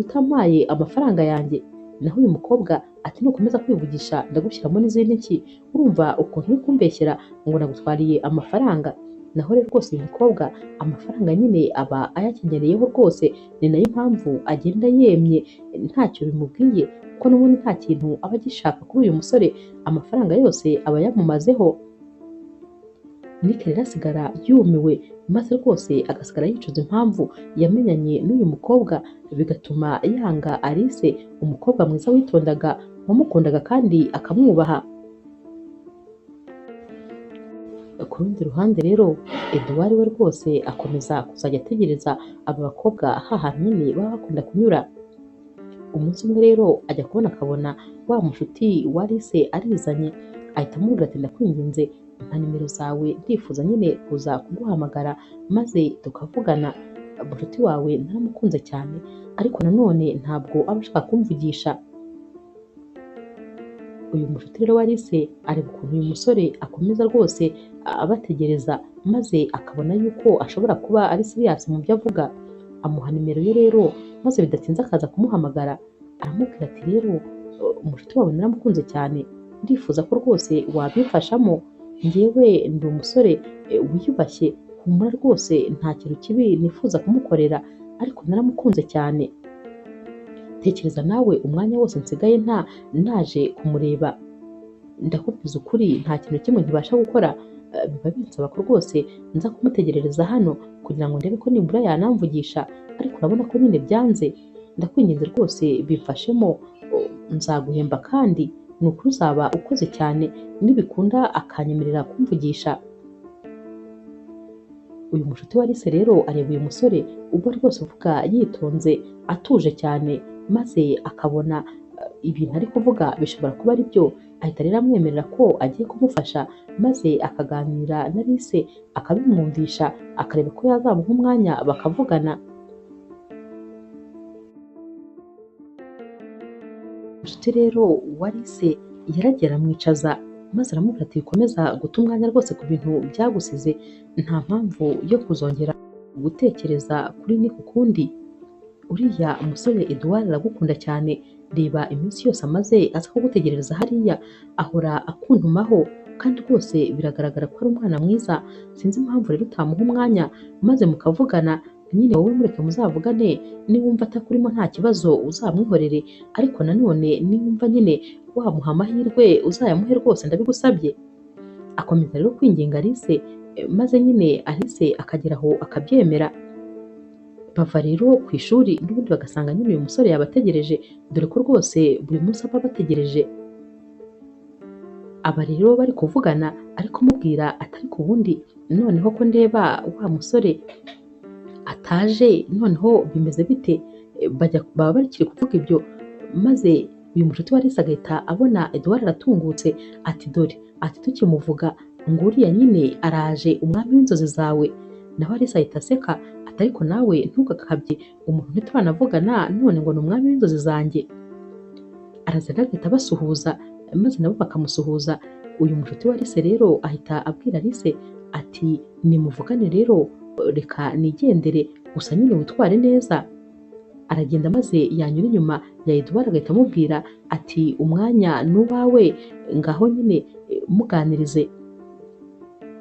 utampaye amafaranga yanjye. Naho uyu mukobwa ati nukomeza kwivugisha ndagushyiramo n'izindi nshyi, urumva ukuntu uri kumbeshyera ngo nagutwariye amafaranga. Naho rero rwose uyu mukobwa amafaranga nyine aba ayakenyereyeho rwose, ni nayo mpamvu agenda yemye ntacyo bimubwiye, kuko n'ubundi nta kintu aba agishaka kuri uyu musore, amafaranga yose aba yamumazeho. Nick rero asigara yumiwe maze rwose agasigara yicuza impamvu yamenyanye n'uyu mukobwa, bigatuma yanga Alice, umukobwa mwiza witondaga, wamukundaga kandi akamwubaha. Ku rundi ruhande rero Edouard we rwose akomeza kuzajya ategereza aba bakobwa hahantu nyine baba bakunda kunyura. Umunsi umwe rero ajya kubona akabona wa mushuti wa Alice arizanye, ahita amubwira ati ndakwinginze mpa nimero zawe, ndifuza nyine kuza kuguhamagara maze tukavugana, mushuti wawe naramukunze cyane ariko nanone ntabwo aba ashaka kumvugisha. Uyu mushuti rero wa Alice areba ukuntu uyu musore akomeza rwose abategereza, maze akabona yuko ashobora kuba ari serious mu byo avuga, amuha nimero ye rero maze bidatinze akaza kumuhamagara, aramubwira ati rero umushuti wawe naramukunze cyane, ndifuza ko rwose wabimfashamo, njyewe ndi umusore wiyubashye, humura rwose nta kintu kibi nifuza kumukorera, ariko naramukunze cyane. Tekereza nawe umwanya wose nsigaye nta naje kumureba, ndakubwiza ukuri nta kintu kimwe ntibasha gukora, biba binsaba ko rwose nza kumutegerereza hano kugira ngo ndebe ko nibura yanamvugisha, ariko urabona ko nyine byanze, ndakwinginze rwose bimfashemo, nzaguhemba kandi ni ukuri uzaba ukoze cyane nibikunda akanyemerera kumvugisha. Uyu mushuti wa Alice rero areba uyu musore ubwo rwose uvuga yitonze atuje cyane, maze akabona ibintu ari kuvuga bishobora kuba ari byo, ahita rero amwemerera ko agiye kumufasha, maze akaganira na Alice akabimwumvisha, akareba ko yazamuha umwanya bakavugana. Inshuti rero wa Alice yaragera aramwicaza maze aramubwira ati komeza guta umwanya rwose ku bintu byagusize, nta mpamvu yo kuzongera gutekereza kuri Nick ukundi. Uriya musore Edouard aragukunda cyane, reba iminsi yose amaze aza kugutegerereza hariya, ahora akuntumaho kandi rwose biragaragara ko ari umwana mwiza, sinzi impamvu rero utamuha umwanya maze mukavugana, nyine wowe mureke muzavugane, niwumva atakurimo nta kibazo uzamwihorere, ariko nanone niwumva nyine wamuha amahirwe uzayamuhe rwose ndabigusabye. Akomeza rero kwinginga Alice, maze nyine Alice akagera aho akabyemera. Bava rero ku ishuri n'ubundi bagasanga nyine uyu musore yabategereje, dore ko rwose buri munsi aba abategereje. Aba rero bari kuvugana ariko amubwira atari ku wundi, noneho ko ndeba wa musore ataje, noneho bimeze bite? Baba bakiri kuvuga ibyo, maze uyu mushuti wa Alice agahita abona Edouard aratungutse, ati dore, ati tukimuvuga ngo uriya nyine araje, umwami w'inzozi zawe. Naho Alice ahita aseka ati ariko nawe ntugakabye, umuntu ntituranavugana none ngo ni umwami w'inzozi zanjye. Araza rero agahita abasuhuza, maze nabo bakamusuhuza. Uyu mushuti wa Alice rero ahita abwira Alice ati nimuvugane rero, reka nigendere, gusa nyine witware neza. Aragenda maze yanyura inyuma ya Edouard agahita amubwira ati umwanya ni uwawe, ngaho nyine muganirize.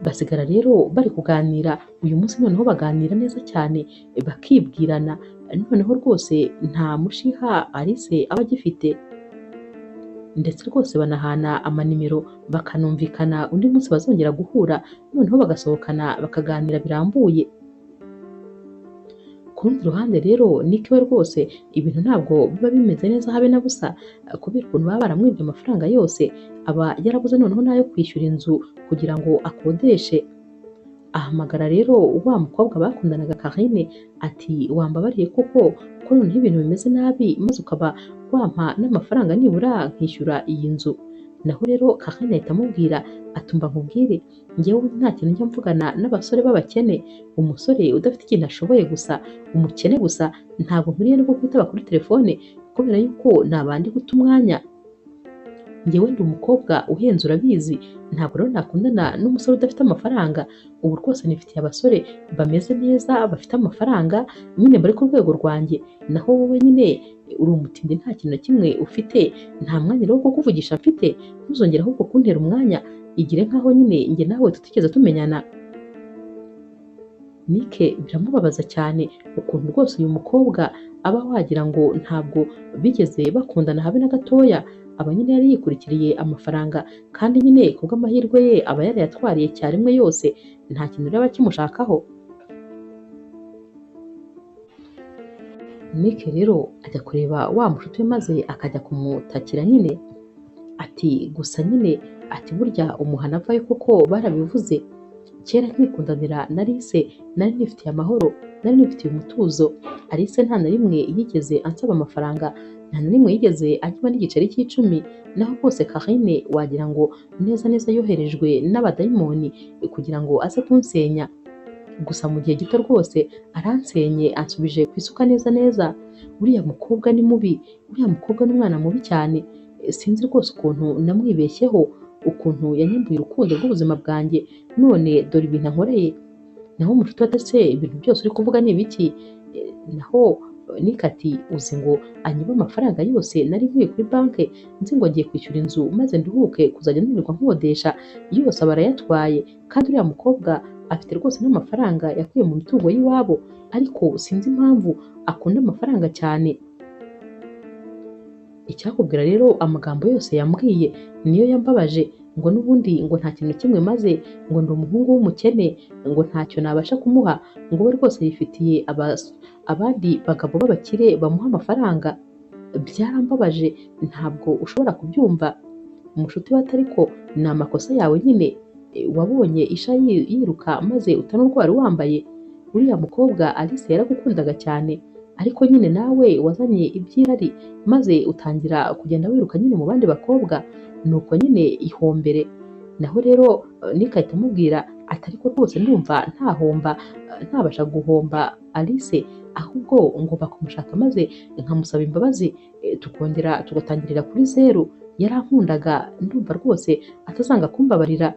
Basigara rero bari kuganira uyu munsi, noneho baganira neza cyane bakibwirana, noneho rwose nta mushiha Alice aba agifite, ndetse rwose banahana amanimero bakanumvikana undi munsi bazongera guhura, noneho bagasohokana bakaganira birambuye. Ku rundi ruhande rero Nick we rwose ibintu ntabwo biba bimeze neza habe na busa, kubera ukuntu baba baramwibye amafaranga yose, aba yarabuze noneho n'ayo kwishyura inzu kugira ngo akodeshe. Ahamagara rero wa mukobwa bakundanaga Karine ati wambabariye koko ko noneho ibintu bimeze nabi, maze ukaba wampa n'amafaranga nibura nkishyura iyi nzu. Naho rero Karine ahita amubwira atumva nkubwire, njyewe nta kintu njya mvugana n'abasore b'abakene, umusore udafite ikintu ashoboye gusa, umukene gusa, ntabwo nkwiriye no kwitaba kuri telefone kubera yuko nabandi guta umwanya. Njyewe ndi umukobwa uhenze urabizi, ntabwo rero nakundana n'umusore udafite amafaranga. Ubu rwose nifitiye abasore bameze neza bafite amafaranga nyine bari ku rwego rwanjye, naho wowe nyine uri umutindi nta kintu na kimwe ufite, nta mwanya rero wo kukuvugisha mfite, ntuzongere ahubwo kuntera umwanya, igire nkaho nyine njye nawe tutigeze tumenyana. Nick biramubabaza cyane ukuntu rwose uyu mukobwa aba wagira ngo ntabwo bigeze bakundana habe na gatoya, aba nyine yari yikurikiriye amafaranga kandi nyine kubw'amahirwe ye aba yarayatwariye icyarimwe yose, nta kintu rero aba akimushakaho. Nick rero ajya kureba wa mushuti we maze akajya kumutakira nyine ati gusa nyine ati burya umuhana avayo koko barabivuze, kera nkikundanira na Alice nari nifitiye amahoro, nari nifitiye umutuzo, Alice nta na rimwe yigeze ansaba amafaranga, nta na rimwe yigeze anywa n'igiceri cy'icumi, naho rwose Karine wagira ngo neza neza yoherejwe n'abadayimoni kugira ngo aze kunsenya. Gusa mu gihe gito rwose aransenye ansubije ku isuka neza neza, uriya mukobwa ni mubi, uriya mukobwa ni umwana mubi cyane, sinzi rwose ukuntu namwibeshyeho, ukuntu yanyambuye urukundo rw'ubuzima bwanjye, none dore ibintu ankoreye. Naho umushuti we ati ibintu byose uri kuvuga ni ibiki? Naho Nick ati uzi ngo anyibe amafaranga yose nari nkuye kuri banki, nzi ngo ngiye kwishyura inzu maze nduhuke kuzajya nirirwa nkodesha, yose aba arayatwaye, kandi uriya mukobwa afite rwose n'amafaranga yakuye mu mitungo y'iwabo, ariko sinzi impamvu akunda amafaranga cyane. Icyakubwira rero amagambo yose yambwiye niyo yambabaje, ngo n'ubundi ngo nta kintu kimwe maze, ngo ndi umuhungu w'umukene, ngo ntacyo nabasha kumuha, ngo we rwose yifitiye abandi bagabo b'abakire bamuha amafaranga. Byarambabaje ntabwo ushobora kubyumva. Umushuti we ati ariko ni amakosa yawe nyine, wabonye isha yiruka maze utanurwara wambaye, uriya mukobwa Alice yaragukundaga cyane, ariko nyine nawe wazanye iby'irari maze utangira kugenda wiruka nyine mu bandi bakobwa, nuko nyine ihombere. Naho rero Nick ahita amubwira ati ariko rwose ndumva ntahomba, ntabasha guhomba Alice, ahubwo ngomba kumushaka maze nkamusaba imbabazi, tukongera tugatangirira kuri zeru, yarankundaga ndumva rwose atazanga kumbabarira.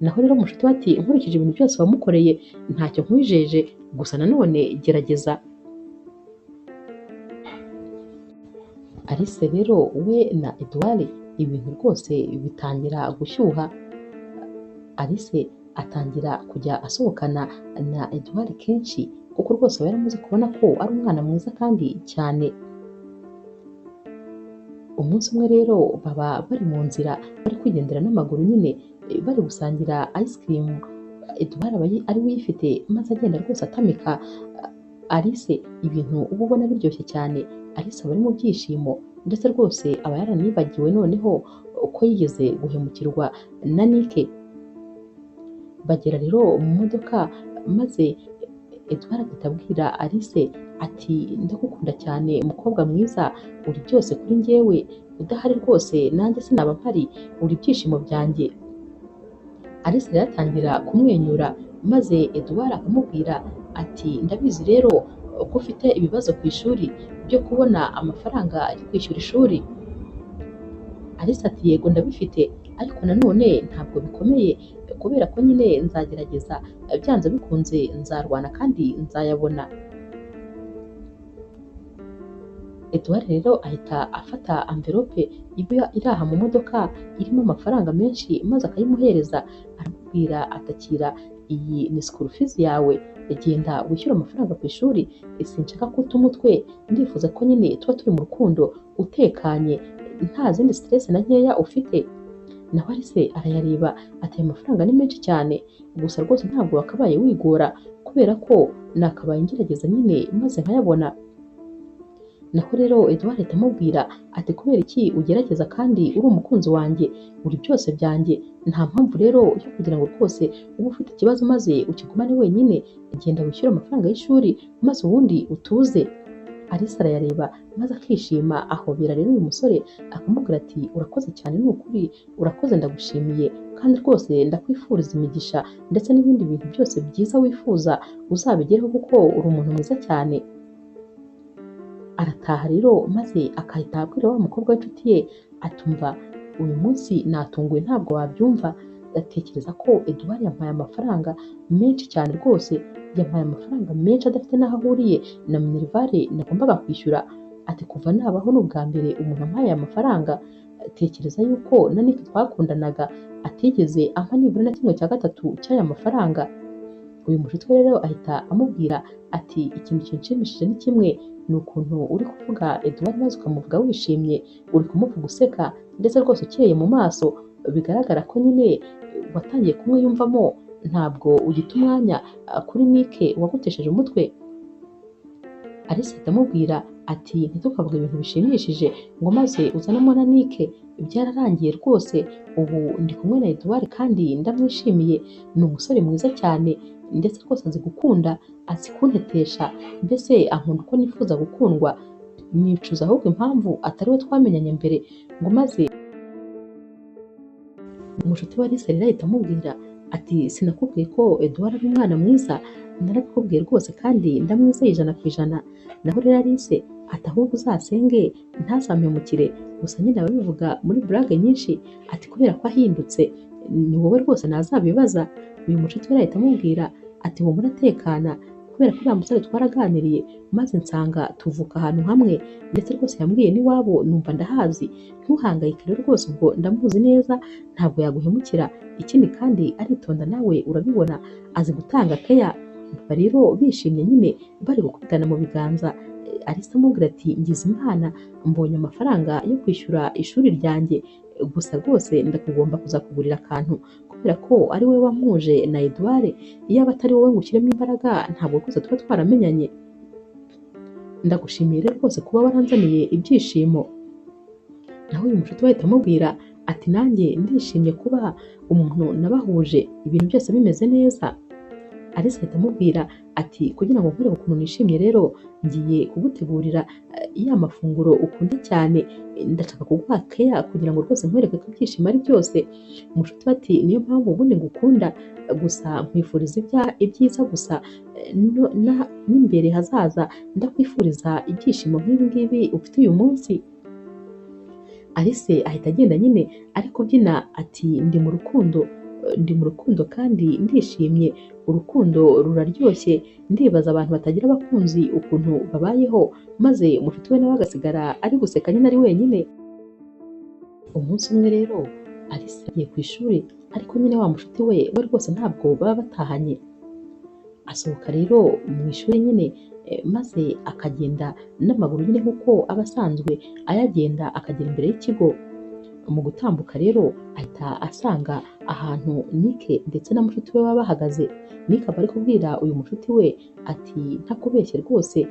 Naho rero umushuti we ati nkurikije ibintu byose wamukoreye ntacyo nkwijeje, gusa nanone gerageza. Alice rero we na Edouard ibintu rwose bitangira gushyuha, Alice atangira kujya asohokana na Edouard kenshi kuko rwose aba yaramaze kubona ko ari umwana mwiza kandi cyane. Umunsi umwe rero baba bari mu nzira bari kwigendera n'amaguru nyine, bari gusangira ice cream, Edouard aba ari we uyifite maze agenda rwose atamika Alice ibintu uba ubona biryoshye cyane. Alice aba ari mu byishimo ndetse rwose aba yaranibagiwe noneho ko yigeze guhemukirwa na Nick. Bagera rero mu modoka maze Edouard agahita abwira Alice ati ndagukunda cyane mukobwa mwiza, uri byose kuri njyewe, udahari rwose nanjye sinaba mpari, uri ibyishimo byanjye. Alice rero atangira kumwenyura maze Edouard akamubwira ati ndabizi rero ko ufite ibibazo ku ishuri byo kubona amafaranga yo kwishyura ishuri. Alice ati yego ndabifite, ariko nanone ntabwo bikomeye kubera ko nyine nzagerageza, byanze bikunze nzarwana kandi nzayabona. Edouard rero ahita afata amverope iba iri aha mu modoka irimo amafaranga menshi maze akayimuhereza, aramubwira atakira iyi ni school fees yawe, genda wishyure amafaranga ku ishuri, sinshaka ko uta umutwe, ndifuza ko nyine tuba turi mu rukundo utekanye nta zindi stress na nkeya ufite. Nawe Alice arayareba ati aya mafaranga ni menshi cyane, gusa rwose ntabwo wakabaye wigora kubera ko nakabaye ngerageza nyine maze nkayabona. Naho rero Edouard ahita amubwira ati kubera iki ugerageza kandi uri umukunzi wanjye, uri byose byanjye, nta mpamvu rero yo kugira ngo rwose ube ufite ikibazo maze ukigumane wenyine, genda wishyure amafaranga y'ishuri maze ubundi utuze. Alice arayareba maze akishima, ahobera rero uyu musore akamubwira ati urakoze cyane ni ukuri, urakoze ndagushimiye kandi rwose ndakwifuriza imigisha ndetse n'ibindi bintu byose byiza wifuza uzabigereho kuko uri umuntu mwiza cyane. Arataha rero maze akahita abwira wa mukobwa w'inshuti ye atumva uyu munsi natunguwe ntabwo wabyumva, atekereza ko Edouard yampaye amafaranga menshi cyane rwose, yampaye amafaranga menshi adafite n'aho ahuriye na minerivare nagombaga kwishyura, ati kuva nabaho ni ubwa mbere umuntu ampaye aya mafaranga, tekereza yuko na Nick twakundanaga atigeze ampa nibura na 1/3 cy'aya mafaranga. Uyu mushuti we rero ahita amubwira ati ikintu kinshimishije ni kimwe, ni ukuntu uri kuvuga Edouard maze ukamuvuga wishimye, uri kumuvuga useka ndetse rwose ukeye mu maso, bigaragara ko nyine watangiye kumwiyumvamo, ntabwo ugita umwanya kuri Nick wagutesheje umutwe. Alice ahita amubwira ati ntitukavuge ibintu bishimishije ngo maze uzanemo na Nick, byararangiye rwose, ubu ndi kumwe na Edouard kandi ndamwishimiye, ni umusore mwiza cyane ndetse rwose azi gukunda, azi kuntetesha, mbese ankunda uko nifuza gukundwa, nicuza ahubwo impamvu atari we twamenyanye mbere ngo maze. Umushuti wa Alice rero ahita amubwira ati sinakubwiye ko Edouard ari umwana mwiza, narabikubwiye rwose kandi ndamwizeye 100%. Naho rero Alice ati ahubwo uzasenge ntazampemukire, gusa nyine ababivuga muri burage nyinshi, ati kubera ko ahindutse ni wowe rwose nazabibaza. Uyu mushuti we ahita amubwira ati humura tekana, kubera ko uriya musore twaraganiriye maze nsanga tuvuka ahantu hamwe, ndetse rwose yambwiye n'iwabo numva ndahazi, ntuhangayike rero rwose ubwo ndamuzi neza ntabwo yaguhemukira, ikindi kandi aritonda nawe urabibona azi gutanga keya. Baba rero bishimye nyine bari gukubitana mu biganza. Alice amubwira ati ngize Imana mbonye amafaranga yo kwishyura ishuri ryanjye, gusa rwose ndakugomba kuzakugurira akantu kubera ko ari wowe wampuje na Edouard, iyaba atari wowe ngo ushyiremo imbaraga ntabwo rwose tuba twaramenyanye, ndagushimiye rero rwose kuba waranzaniye ibyishimo. Naho uyu mushuti we ahita amubwira ati nanjye ndishimye kuba umuntu nabahuje ibintu byose bimeze neza. Alice ahita amubwira ati kugira ngo nkwereke ukuntu nishimye rero ngiye kugutegurira ya mafunguro ukunda cyane, ndashaka kuguha keya kugira ngo rwose nkwereke ko ibyishimo ari byose. Umushuti we ati niyo mpamvu ubundi ngukunda, gusa nkwifuriza ibyiza gusa n'imbere hazaza ndakwifuriza ibyishimo nk'ibi ngibi ufite uyu munsi. Alice ahita agenda nyine ari kubyina ati ndi mu rukundo, ndi mu rukundo kandi ndishimye, urukundo ruraryoshye, ndibaza abantu batagira abakunzi ukuntu babayeho, maze umushuti we nawe agasigara ari guseka nyine ari wenyine. Umunsi umwe rero Alice agiye ku ishuri, ariko nyine wa mushuti we rwose ntabwo baba batahanye. Asohoka rero mu ishuri nyine maze akagenda n'amaguru nyine nk'uko aba asanzwe ayagenda, akagera imbere y'ikigo. Mu gutambuka rero ahita asanga ahantu Nick ndetse na mushuti we baba bahagaze. Nick aba ari kubwira uyu mushuti we ati ntakubeshye rwose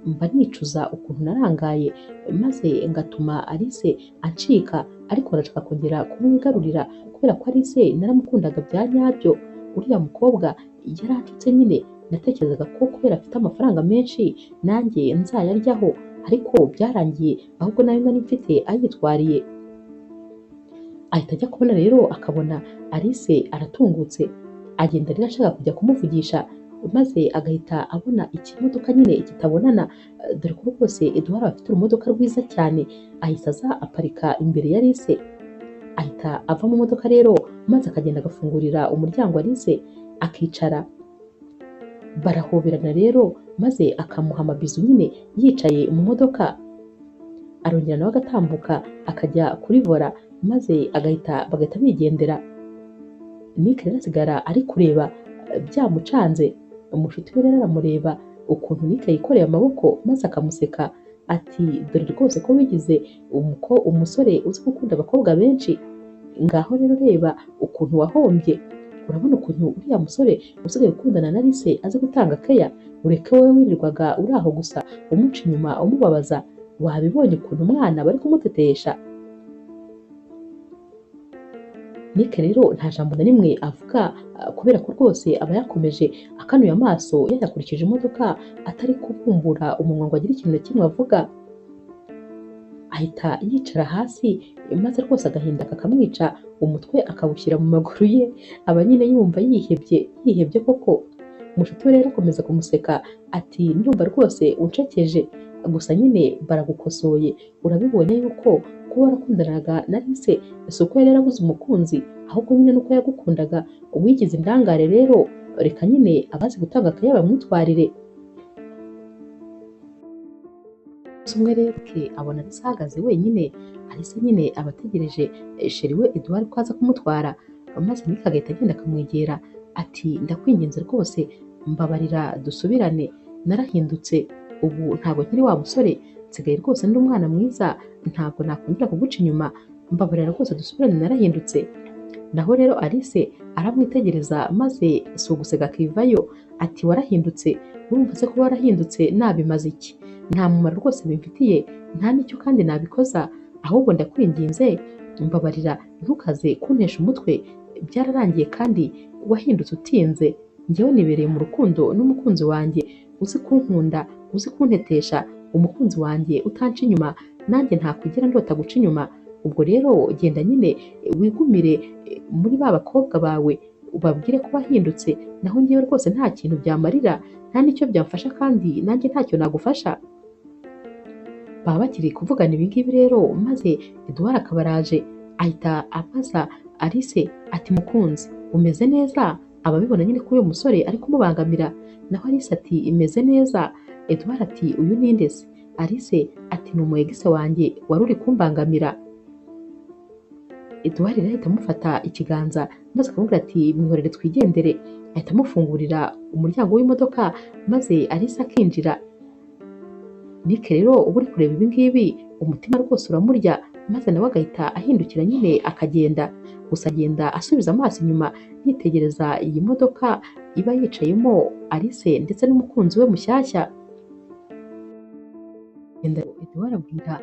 mba nicuza ukuntu narangaye maze ngatuma Alice acika, ariko arashaka kongera kumwigarurira kubera ko Alice naramukundaga bya nyabyo, uriya mukobwa yaranshutse nyine, natekerezaga ko kubera afite amafaranga menshi nanjye nzayaryaho, ariko byarangiye ahubwo nayo nari mfite ayitwariye. Ahita ajya kubona rero akabona Alice aratungutse, agenda rero ashaka kujya kumuvugisha, maze agahita abona ikimodoka nyine kitabonana, dore ko rwose Edouard afite urumodoka rwiza cyane. Ahita aza aparika imbere ya Alice, ahita ava mu modoka rero maze akagenda agafungurira umuryango Alice akicara. Barahoberana rero maze akamuha amabizu nyine yicaye mu modoka. Arongera nawe agatambuka akajya kuri vola maze bagahita bigendera. Nick rero asigara ari kureba byamucanze. Umushuti we rero aramureba ukuntu Nick yikoreye amaboko maze akamuseka ati dore rwose ko wigize umusore uzi gukunda abakobwa benshi, ngaho rero reba ukuntu wahombye. Urabona ukuntu uriya musore usigaye ukundana na Alice azi gutanga keya, ureke wowe wirirwaga uri aho gusa umuca inyuma umubabaza, wabibonye ukuntu umwana bari kumutetesha. Nick rero nta jambo na rimwe avuga kubera ko rwose aba yakomeje akanuye amaso yayakurikije imodoka atari kubumbura umunwa ngo agire ikintu na kimwe avuga. Ahita yicara hasi maze rwose agahinda kakamwica, umutwe akawushyira mu maguru ye, aba nyine yumva yihebye koko. Umushuti we rero akomeza kumuseka ati ndumva rwose uncekeje, gusa nyine baragukosoye, urabibonye yuko kuba warakundanaga na Alice si uko yari yarabuze umukunzi, ahubwo nyine nuko yagukundaga, wigize indangare rero reka nyine abazi gutanga akaya bamwitwarire. Umwe rero ke abona Alice ahagaze wenyine, Alice nyine aba ategereje sheri we Edouard ko aza kumutwara, maze Nick agahita agenda akamwegera ati ndakwinginze rwose mbabarira dusubirane, narahindutse ubu ntabwo nkiri wa musore, nsigaye rwose ndi umwana mwiza, ntabwo nakongera kuguca inyuma, mbabarira rwose dusubirane narahindutse. Naho rero Alice aramwitegereza maze si uguseka akivayo ati warahindutse, urumva se kuba warahindutse nabimaze iki? Nta mumaro rwose bimfitiye, nta n'icyo kandi nabikoza, ahubwo ndakwinginze mbabarira ntukaze kuntesha umutwe, byararangiye kandi wahindutse utinze, njyewe nibereye mu rukundo n'umukunzi wanjye uzi kunkunda, uzi kuntetesha, umukunzi wanjye utanca inyuma, nanjye ntakugera ndota guca inyuma, ubwo rero genda nyine wigumire muri ba bakobwa bawe ubabwire ko wahindutse, naho njyewe rwose nta kintu byamarira, nta n'icyo byamfasha kandi nanjye ntacyo nagufasha. Baba bakiri kuvugana ibi ngibi rero maze Edouard akaba araje ahita abaza Alice ati mukunzi umeze neza? Ababibona nyine kuri uyu musore ari kumubangamira. Naho Alice ati imeze neza. Edouard ati uyu ninde se? Alice ati ni umu ex wanjye wari uri kumbangamira. Edouard rero ahita amufata ikiganza maze akamubwira ati mwihorere twigendere, ahita amufungurira umuryango w'imodoka maze Alice akinjira. Nick rero uba uri kureba ibi ngibi umutima rwose uramurya, maze nawe agahita ahindukira nyine akagenda, gusa agenda asubiza amaso inyuma yitegereza iyi modoka iba yicayemo Alice ndetse n'umukunzi we mushyashya. Edouard abwira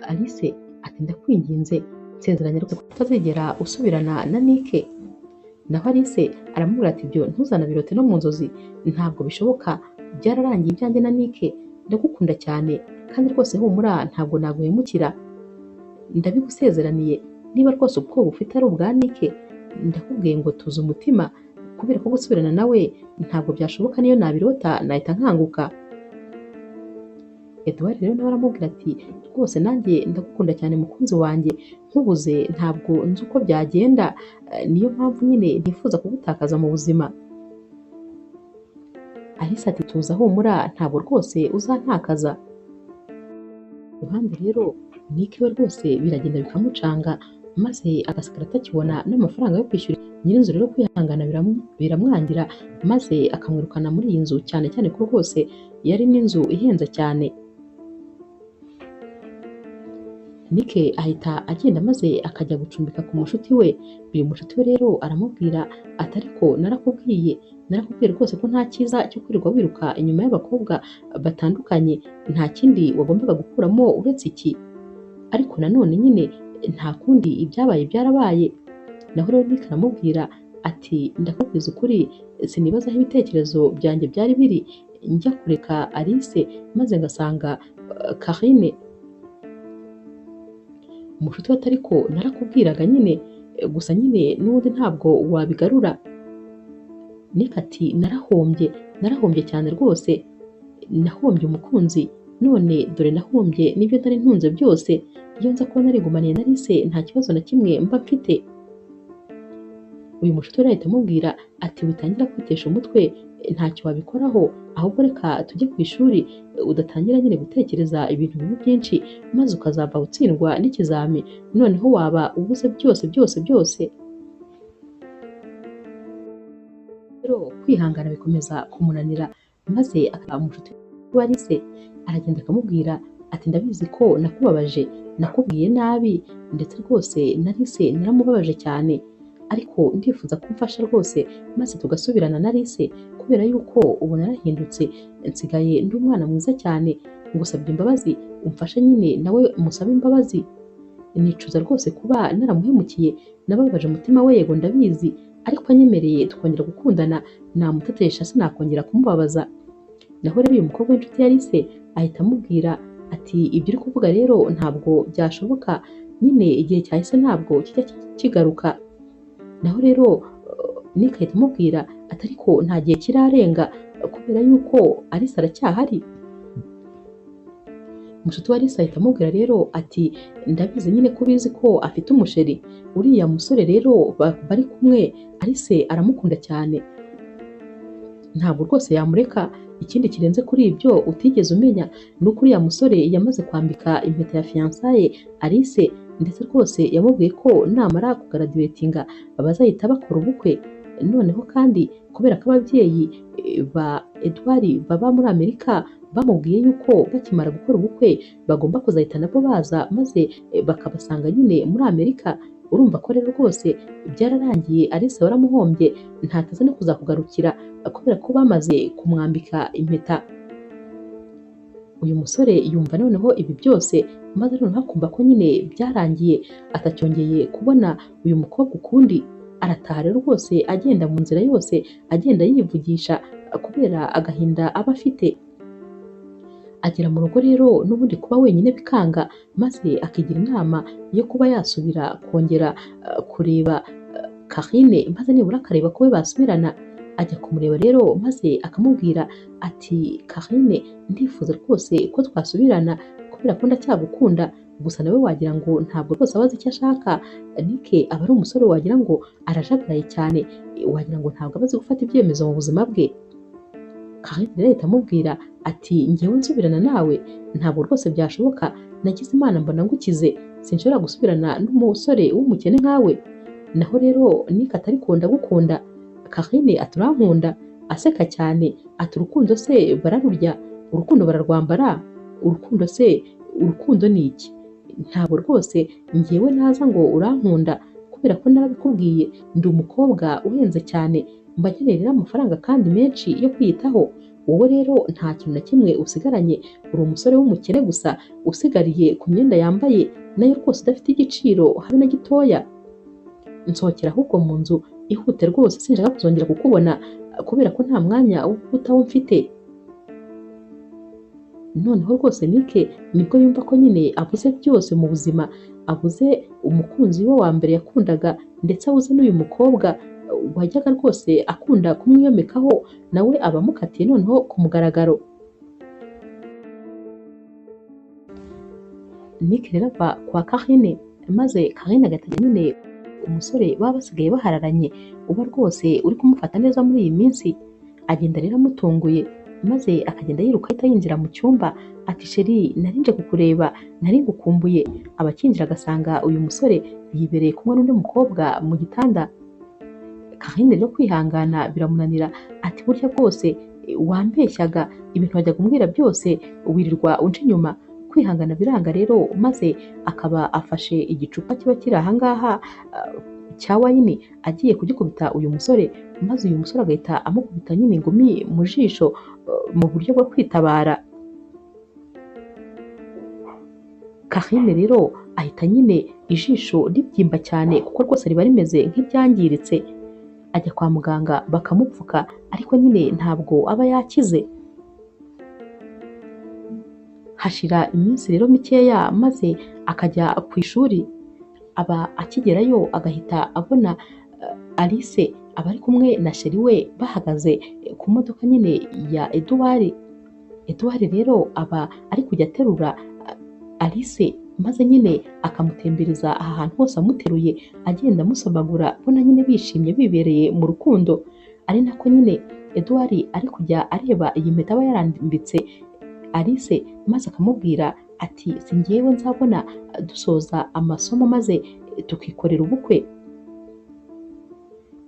Alice ati ndakwinginze nsezeranya rwose ko utazigera usubirana na Nick. Naho Alice aramubwira ati ibyo ntuzanabirote no mu nzozi, ntabwo bishoboka, byararangiye ibyanjye na Nick, ndagukunda cyane kandi rwose humura ntabwo naguhemukira, ndabigusezeraniye, niba rwose ubwoba ufite ari ubwa Nick, ndakubwiye ngo tuze umutima, kubera ko gusubirana nawe ntabwo byashoboka, niyo nabirota nahita nkanguka. Edouard rero nawe aramubwira ati rwose nanjye ndagukunda cyane mukunzi wanjye, nkubuze ntabwo nzi uko byagenda, niyo mpamvu nyine ntifuza kugutakaza mu buzima. Alice ati tuza humura ntabwo rwose uzantakaza. Iruhande rero Nick we rwose biragenda bikamucanga maze agasigara atakibona n'amafaranga yo kwishyura nyir'inzu. Rero kwihangana biramwangira maze akamwirukana muri iyi nzu, cyane cyane ko rwose yari n'inzu ihenze cyane. Nick ahita agenda maze akajya gucumbika ku mushuti we. Uyu mushuti we rero aramubwira ati ariko narakubwiye rwose ko nta cyiza cyo kwirirwa wiruka inyuma y'abakobwa batandukanye, nta kindi wagombaga gukuramo uretse iki, ariko nanone nyine nta kundi ibyabaye byarabaye. Naho rero Nick aramubwira ati ndakubwiza ukuri sinibaza aho ibitekerezo byanjye byari biri njya kureka Alice maze ngasanga Karine. Umushuti we ati ariko narakubwiraga nyine, gusa nyine n'ubundi ntabwo wabigarura. Nick ati narahombye Narahombye cyane rwose, nahombye umukunzi, none dore nahombye n'ibyo nari ntunze byose. Iyo nza kuba narigumaniye na Alice nta kibazo na kimwe mba mfite. Uyu mushuti we ahita amubwira ati witangira kwitesha umutwe, ntacyo wabikoraho, ahubwo reka tujye ku ishuri, udatangira nyine gutekereza ibintu bibi byinshi maze ukazava utsindwa n'ikizami, noneho waba ubuze byose byose byose. Rero kwihangana bikomeza kumunanira, maze akaba umushuti wa Alice aragenda akamubwira ati ndabizi ko nakubabaje, nakubwiye nabi, ndetse rwose na Alice naramubabaje cyane, ariko ndifuza ko umfasha rwose maze tugasubirana na Alice, kubera yuko ubu narahindutse, nsigaye ndi umwana mwiza cyane, ngusabye imbabazi umfashe nyine nawe musabe imbabazi. Nicuza rwose kuba naramuhemukiye, nababaje umutima we, yego ndabizi, ariko anyemereye tukongera gukundana namutetesha sinakongera kumubabaza. Naho rero uyu mukobwa w'inshuti ya Alice ahita amubwira ati ibyo uri kuvuga rero ntabwo byashoboka, nyine igihe cyahise ntabwo kijya kigaruka. Naho rero Nick ahita amubwira ati ariko nta gihe kirarenga kubera yuko Alice aracyahari. Mushuti wa Alice ahita amubwira rero ati ndabizi nyine ko ubizi ko afite umusheri, uriya musore rero bari kumwe Alice aramukunda cyane, ntabwo rwose yamureka. Ikindi kirenze kuri ibyo utigeze umenya ni uko uriya musore yamaze kwambika impeta ya fiyansaye Alice, ndetse rwose yamubwiye ko namara kugaradiwetinga bazahita bakora ubukwe. Noneho kandi kubera ko ababyeyi ba Edouard baba muri Amerika bamubwiye yuko bakimara gukora ubukwe bagomba kuzahita nabo baza maze bakabasanga nyine muri Amerika. Urumva ko rero rwose byararangiye, Alice waramuhombye, ntateze no kuzakugarukira kubera ko bamaze kumwambika impeta. Uyu musore yumva noneho ibi byose, maze noneho akumva ko nyine byarangiye, atacyongeye kubona uyu mukobwa ukundi. Arataha rero rwose agenda mu nzira yose agenda yivugisha kubera agahinda aba afite. Agera mu rugo rero n'ubundi kuba wenyine bikanga, maze akigira inama yo kuba yasubira kongera kureba Karine, maze nibura akareba ko we basubirana. Ajya kumureba rero maze akamubwira ati Karine ndifuza rwose ko twasubirana kubera ko ndacyagukunda. Gusa nawe wagira ngo ntabwo rwose aba azi icyo ashaka. Nick aba ari umusore wagira ngo arajagaraye cyane, wagira ngo ntabwo aba azi gufata ibyemezo mu buzima bwe. Karine rero ahita amubwira ati njyewe nsubirana nawe ntabwo rwose byashoboka, nagize Imana mbona ngukize, sinshobora gusubirana n'umusore w'umukene nkawe. Naho rero Nick atari kunda gukunda, Karine ati urankunda, aseka cyane ati urukundo se bararurya, urukundo bararwambara, urukundo se urukundo ni iki? Ntabwo rwose njyewe naza ngo urankunda kubera ko narabikubwiye, ndi umukobwa uhenze cyane, mba nkeneye rero amafaranga kandi menshi yo kwiyitaho. Wowe rero nta kintu na kimwe usigaranye, uri umusore w'umukene gusa usigariye ku myenda yambaye nayo rwose idafite igiciro habe na gitoya. Nsohokera ahubwo mu nzu ihute rwose, sinshaka kuzongera kukubona kubera ko nta mwanya wo kukutaho mfite. Noneho rwose Nick nibwo yumva ko nyine abuze byose mu buzima, abuze umukunzi we wa mbere yakundaga, ndetse abuze n'uyu mukobwa wajyaga rwose akunda kumwiyomekaho, nawe aba amukatiye noneho ku mugaragaro. Nick rero ava kwa Karine, maze Karine agahita nyine umusore baba basigaye bahararanye, uba rwose uri kumufata neza muri iyi minsi. Agenda rero amutunguye, maze akagenda yiruka ahita yinjira mu cyumba ati sheri nari nje kukureba, nari ngukumbuye. Abakinjira agasanga uyu musore yibereye kumwe n'undi mukobwa mu gitanda. Karine rero kwihangana biramunanira, ati burya bwose wambeshyaga, ibintu wajyaga umbwira byose wirirwa unca inyuma. Kwihangana biranga rero, maze akaba afashe igicupa kiba kiri ahangaha cya wayini agiye kugikubita uyu musore, maze uyu musore agahita amukubita nyine ingumi mu jisho mu buryo bwo kwitabara. Karine rero ahita nyine ijisho ribyimba cyane kuko rwose riba rimeze nk'iryangiritse. Ajya kwa muganga bakamupfuka, ariko nyine ntabwo aba yakize. Hashira iminsi rero mikeya, maze akajya ku ishuri. Aba akigerayo agahita abona Alice aba ari kumwe na sheri we bahagaze ku modoka nyine ya Edouard. Edouard rero aba ari kujya aterura Alice maze nyine akamutembereza aha hantu hose amuteruye agenda amusomagura, bona nyine bishimye bibereye mu rukundo. Ari nako nyine Edouard ari kujya areba iyi mpeta aba yarambitse Alice maze akamubwira ati si njyewe nzabona dusoza amasomo maze tukikorera ubukwe.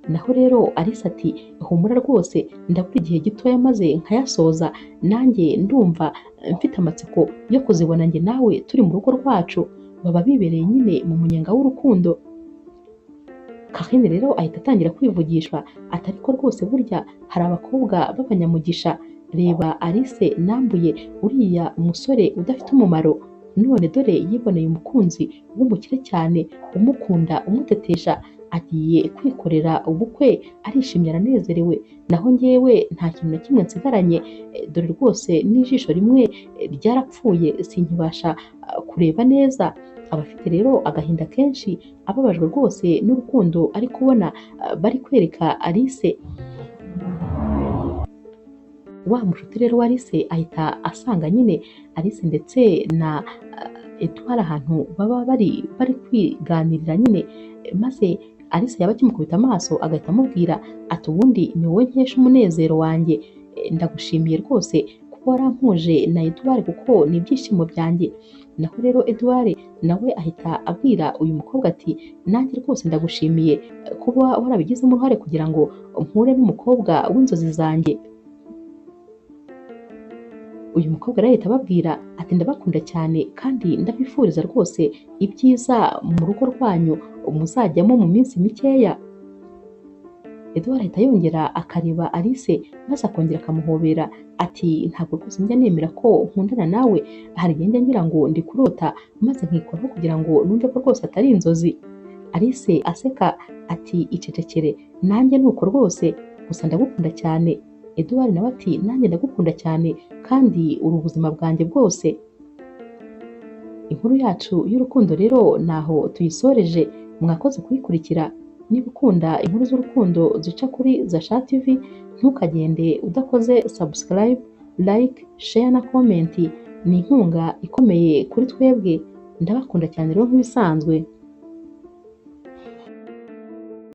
Naho rero Alice ati humura rwose ndabura igihe gitoya maze nkayasoza, nanjye ndumva mfite amatsiko yo kuzibona njye nawe turi mu rugo rwacu. Baba bibereye nyine mu munyenga w'urukundo. Karine rero ahita atangira kwivugisha ati ariko rwose burya hari abakobwa b'abanyamugisha, reba Alice nambuye uriya musore udafite umumaro, none dore yiboneye umukunzi w'umukire cyane umukunda umutetesha, agiye kwikorera ubukwe arishimye aranezerewe, naho njyewe nta kintu na kimwe nsigaranye, dore rwose n'ijisho rimwe ryarapfuye sinkibasha kureba neza. Aba afite rero agahinda kenshi, ababajwe rwose n'urukundo ari kubona bari kwereka Alice. Wa mushuti rero wa Alice ahita asanga nyine Alice ndetse na Edouard ahantu baba bari kwiganirira nyine, maze Alice yaba akimukubita amaso agahita amubwira ati ubundi ni wowe nkesha umunezero wanjye, ndagushimiye rwose kuba warampuje na Edouard kuko ni ibyishimo byanjye. Naho rero Edouard nawe ahita abwira uyu mukobwa ati nanjye rwose ndagushimiye kuba warabigizemo uruhare kugira ngo mpure n'umukobwa w'inzozi zanjye. Uyu mukobwa rero ahita ababwira ati ndabakunda cyane kandi ndabifuriza rwose ibyiza mu rugo rwanyu muzajyamo mu minsi mikeya. Edouard ahita yongera akareba Alice maze akongera akamuhobera ati ntabwo rwose njya nemera ko nkundana nawe, hari igihe njya ngira ngo ndi kurota maze nkikoraho kugira ngo numve ko rwose atari inzozi. Alice aseka ati icecekere nanjye nuko rwose, gusa ndagukunda cyane. Edouard nawe ati nanjye ndagukunda cyane kandi uri ubuzima bwanjye bwose. Inkuru yacu y'urukundo rero naho tuyisoreje, mwakoze kuyikurikira. Niba ukunda inkuru z'urukundo zica kuri Zasha TV, ntukagende udakoze subscribe, like, share na comment. Ni inkunga ikomeye kuri twebwe. Ndabakunda cyane rero nk'ibisanzwe.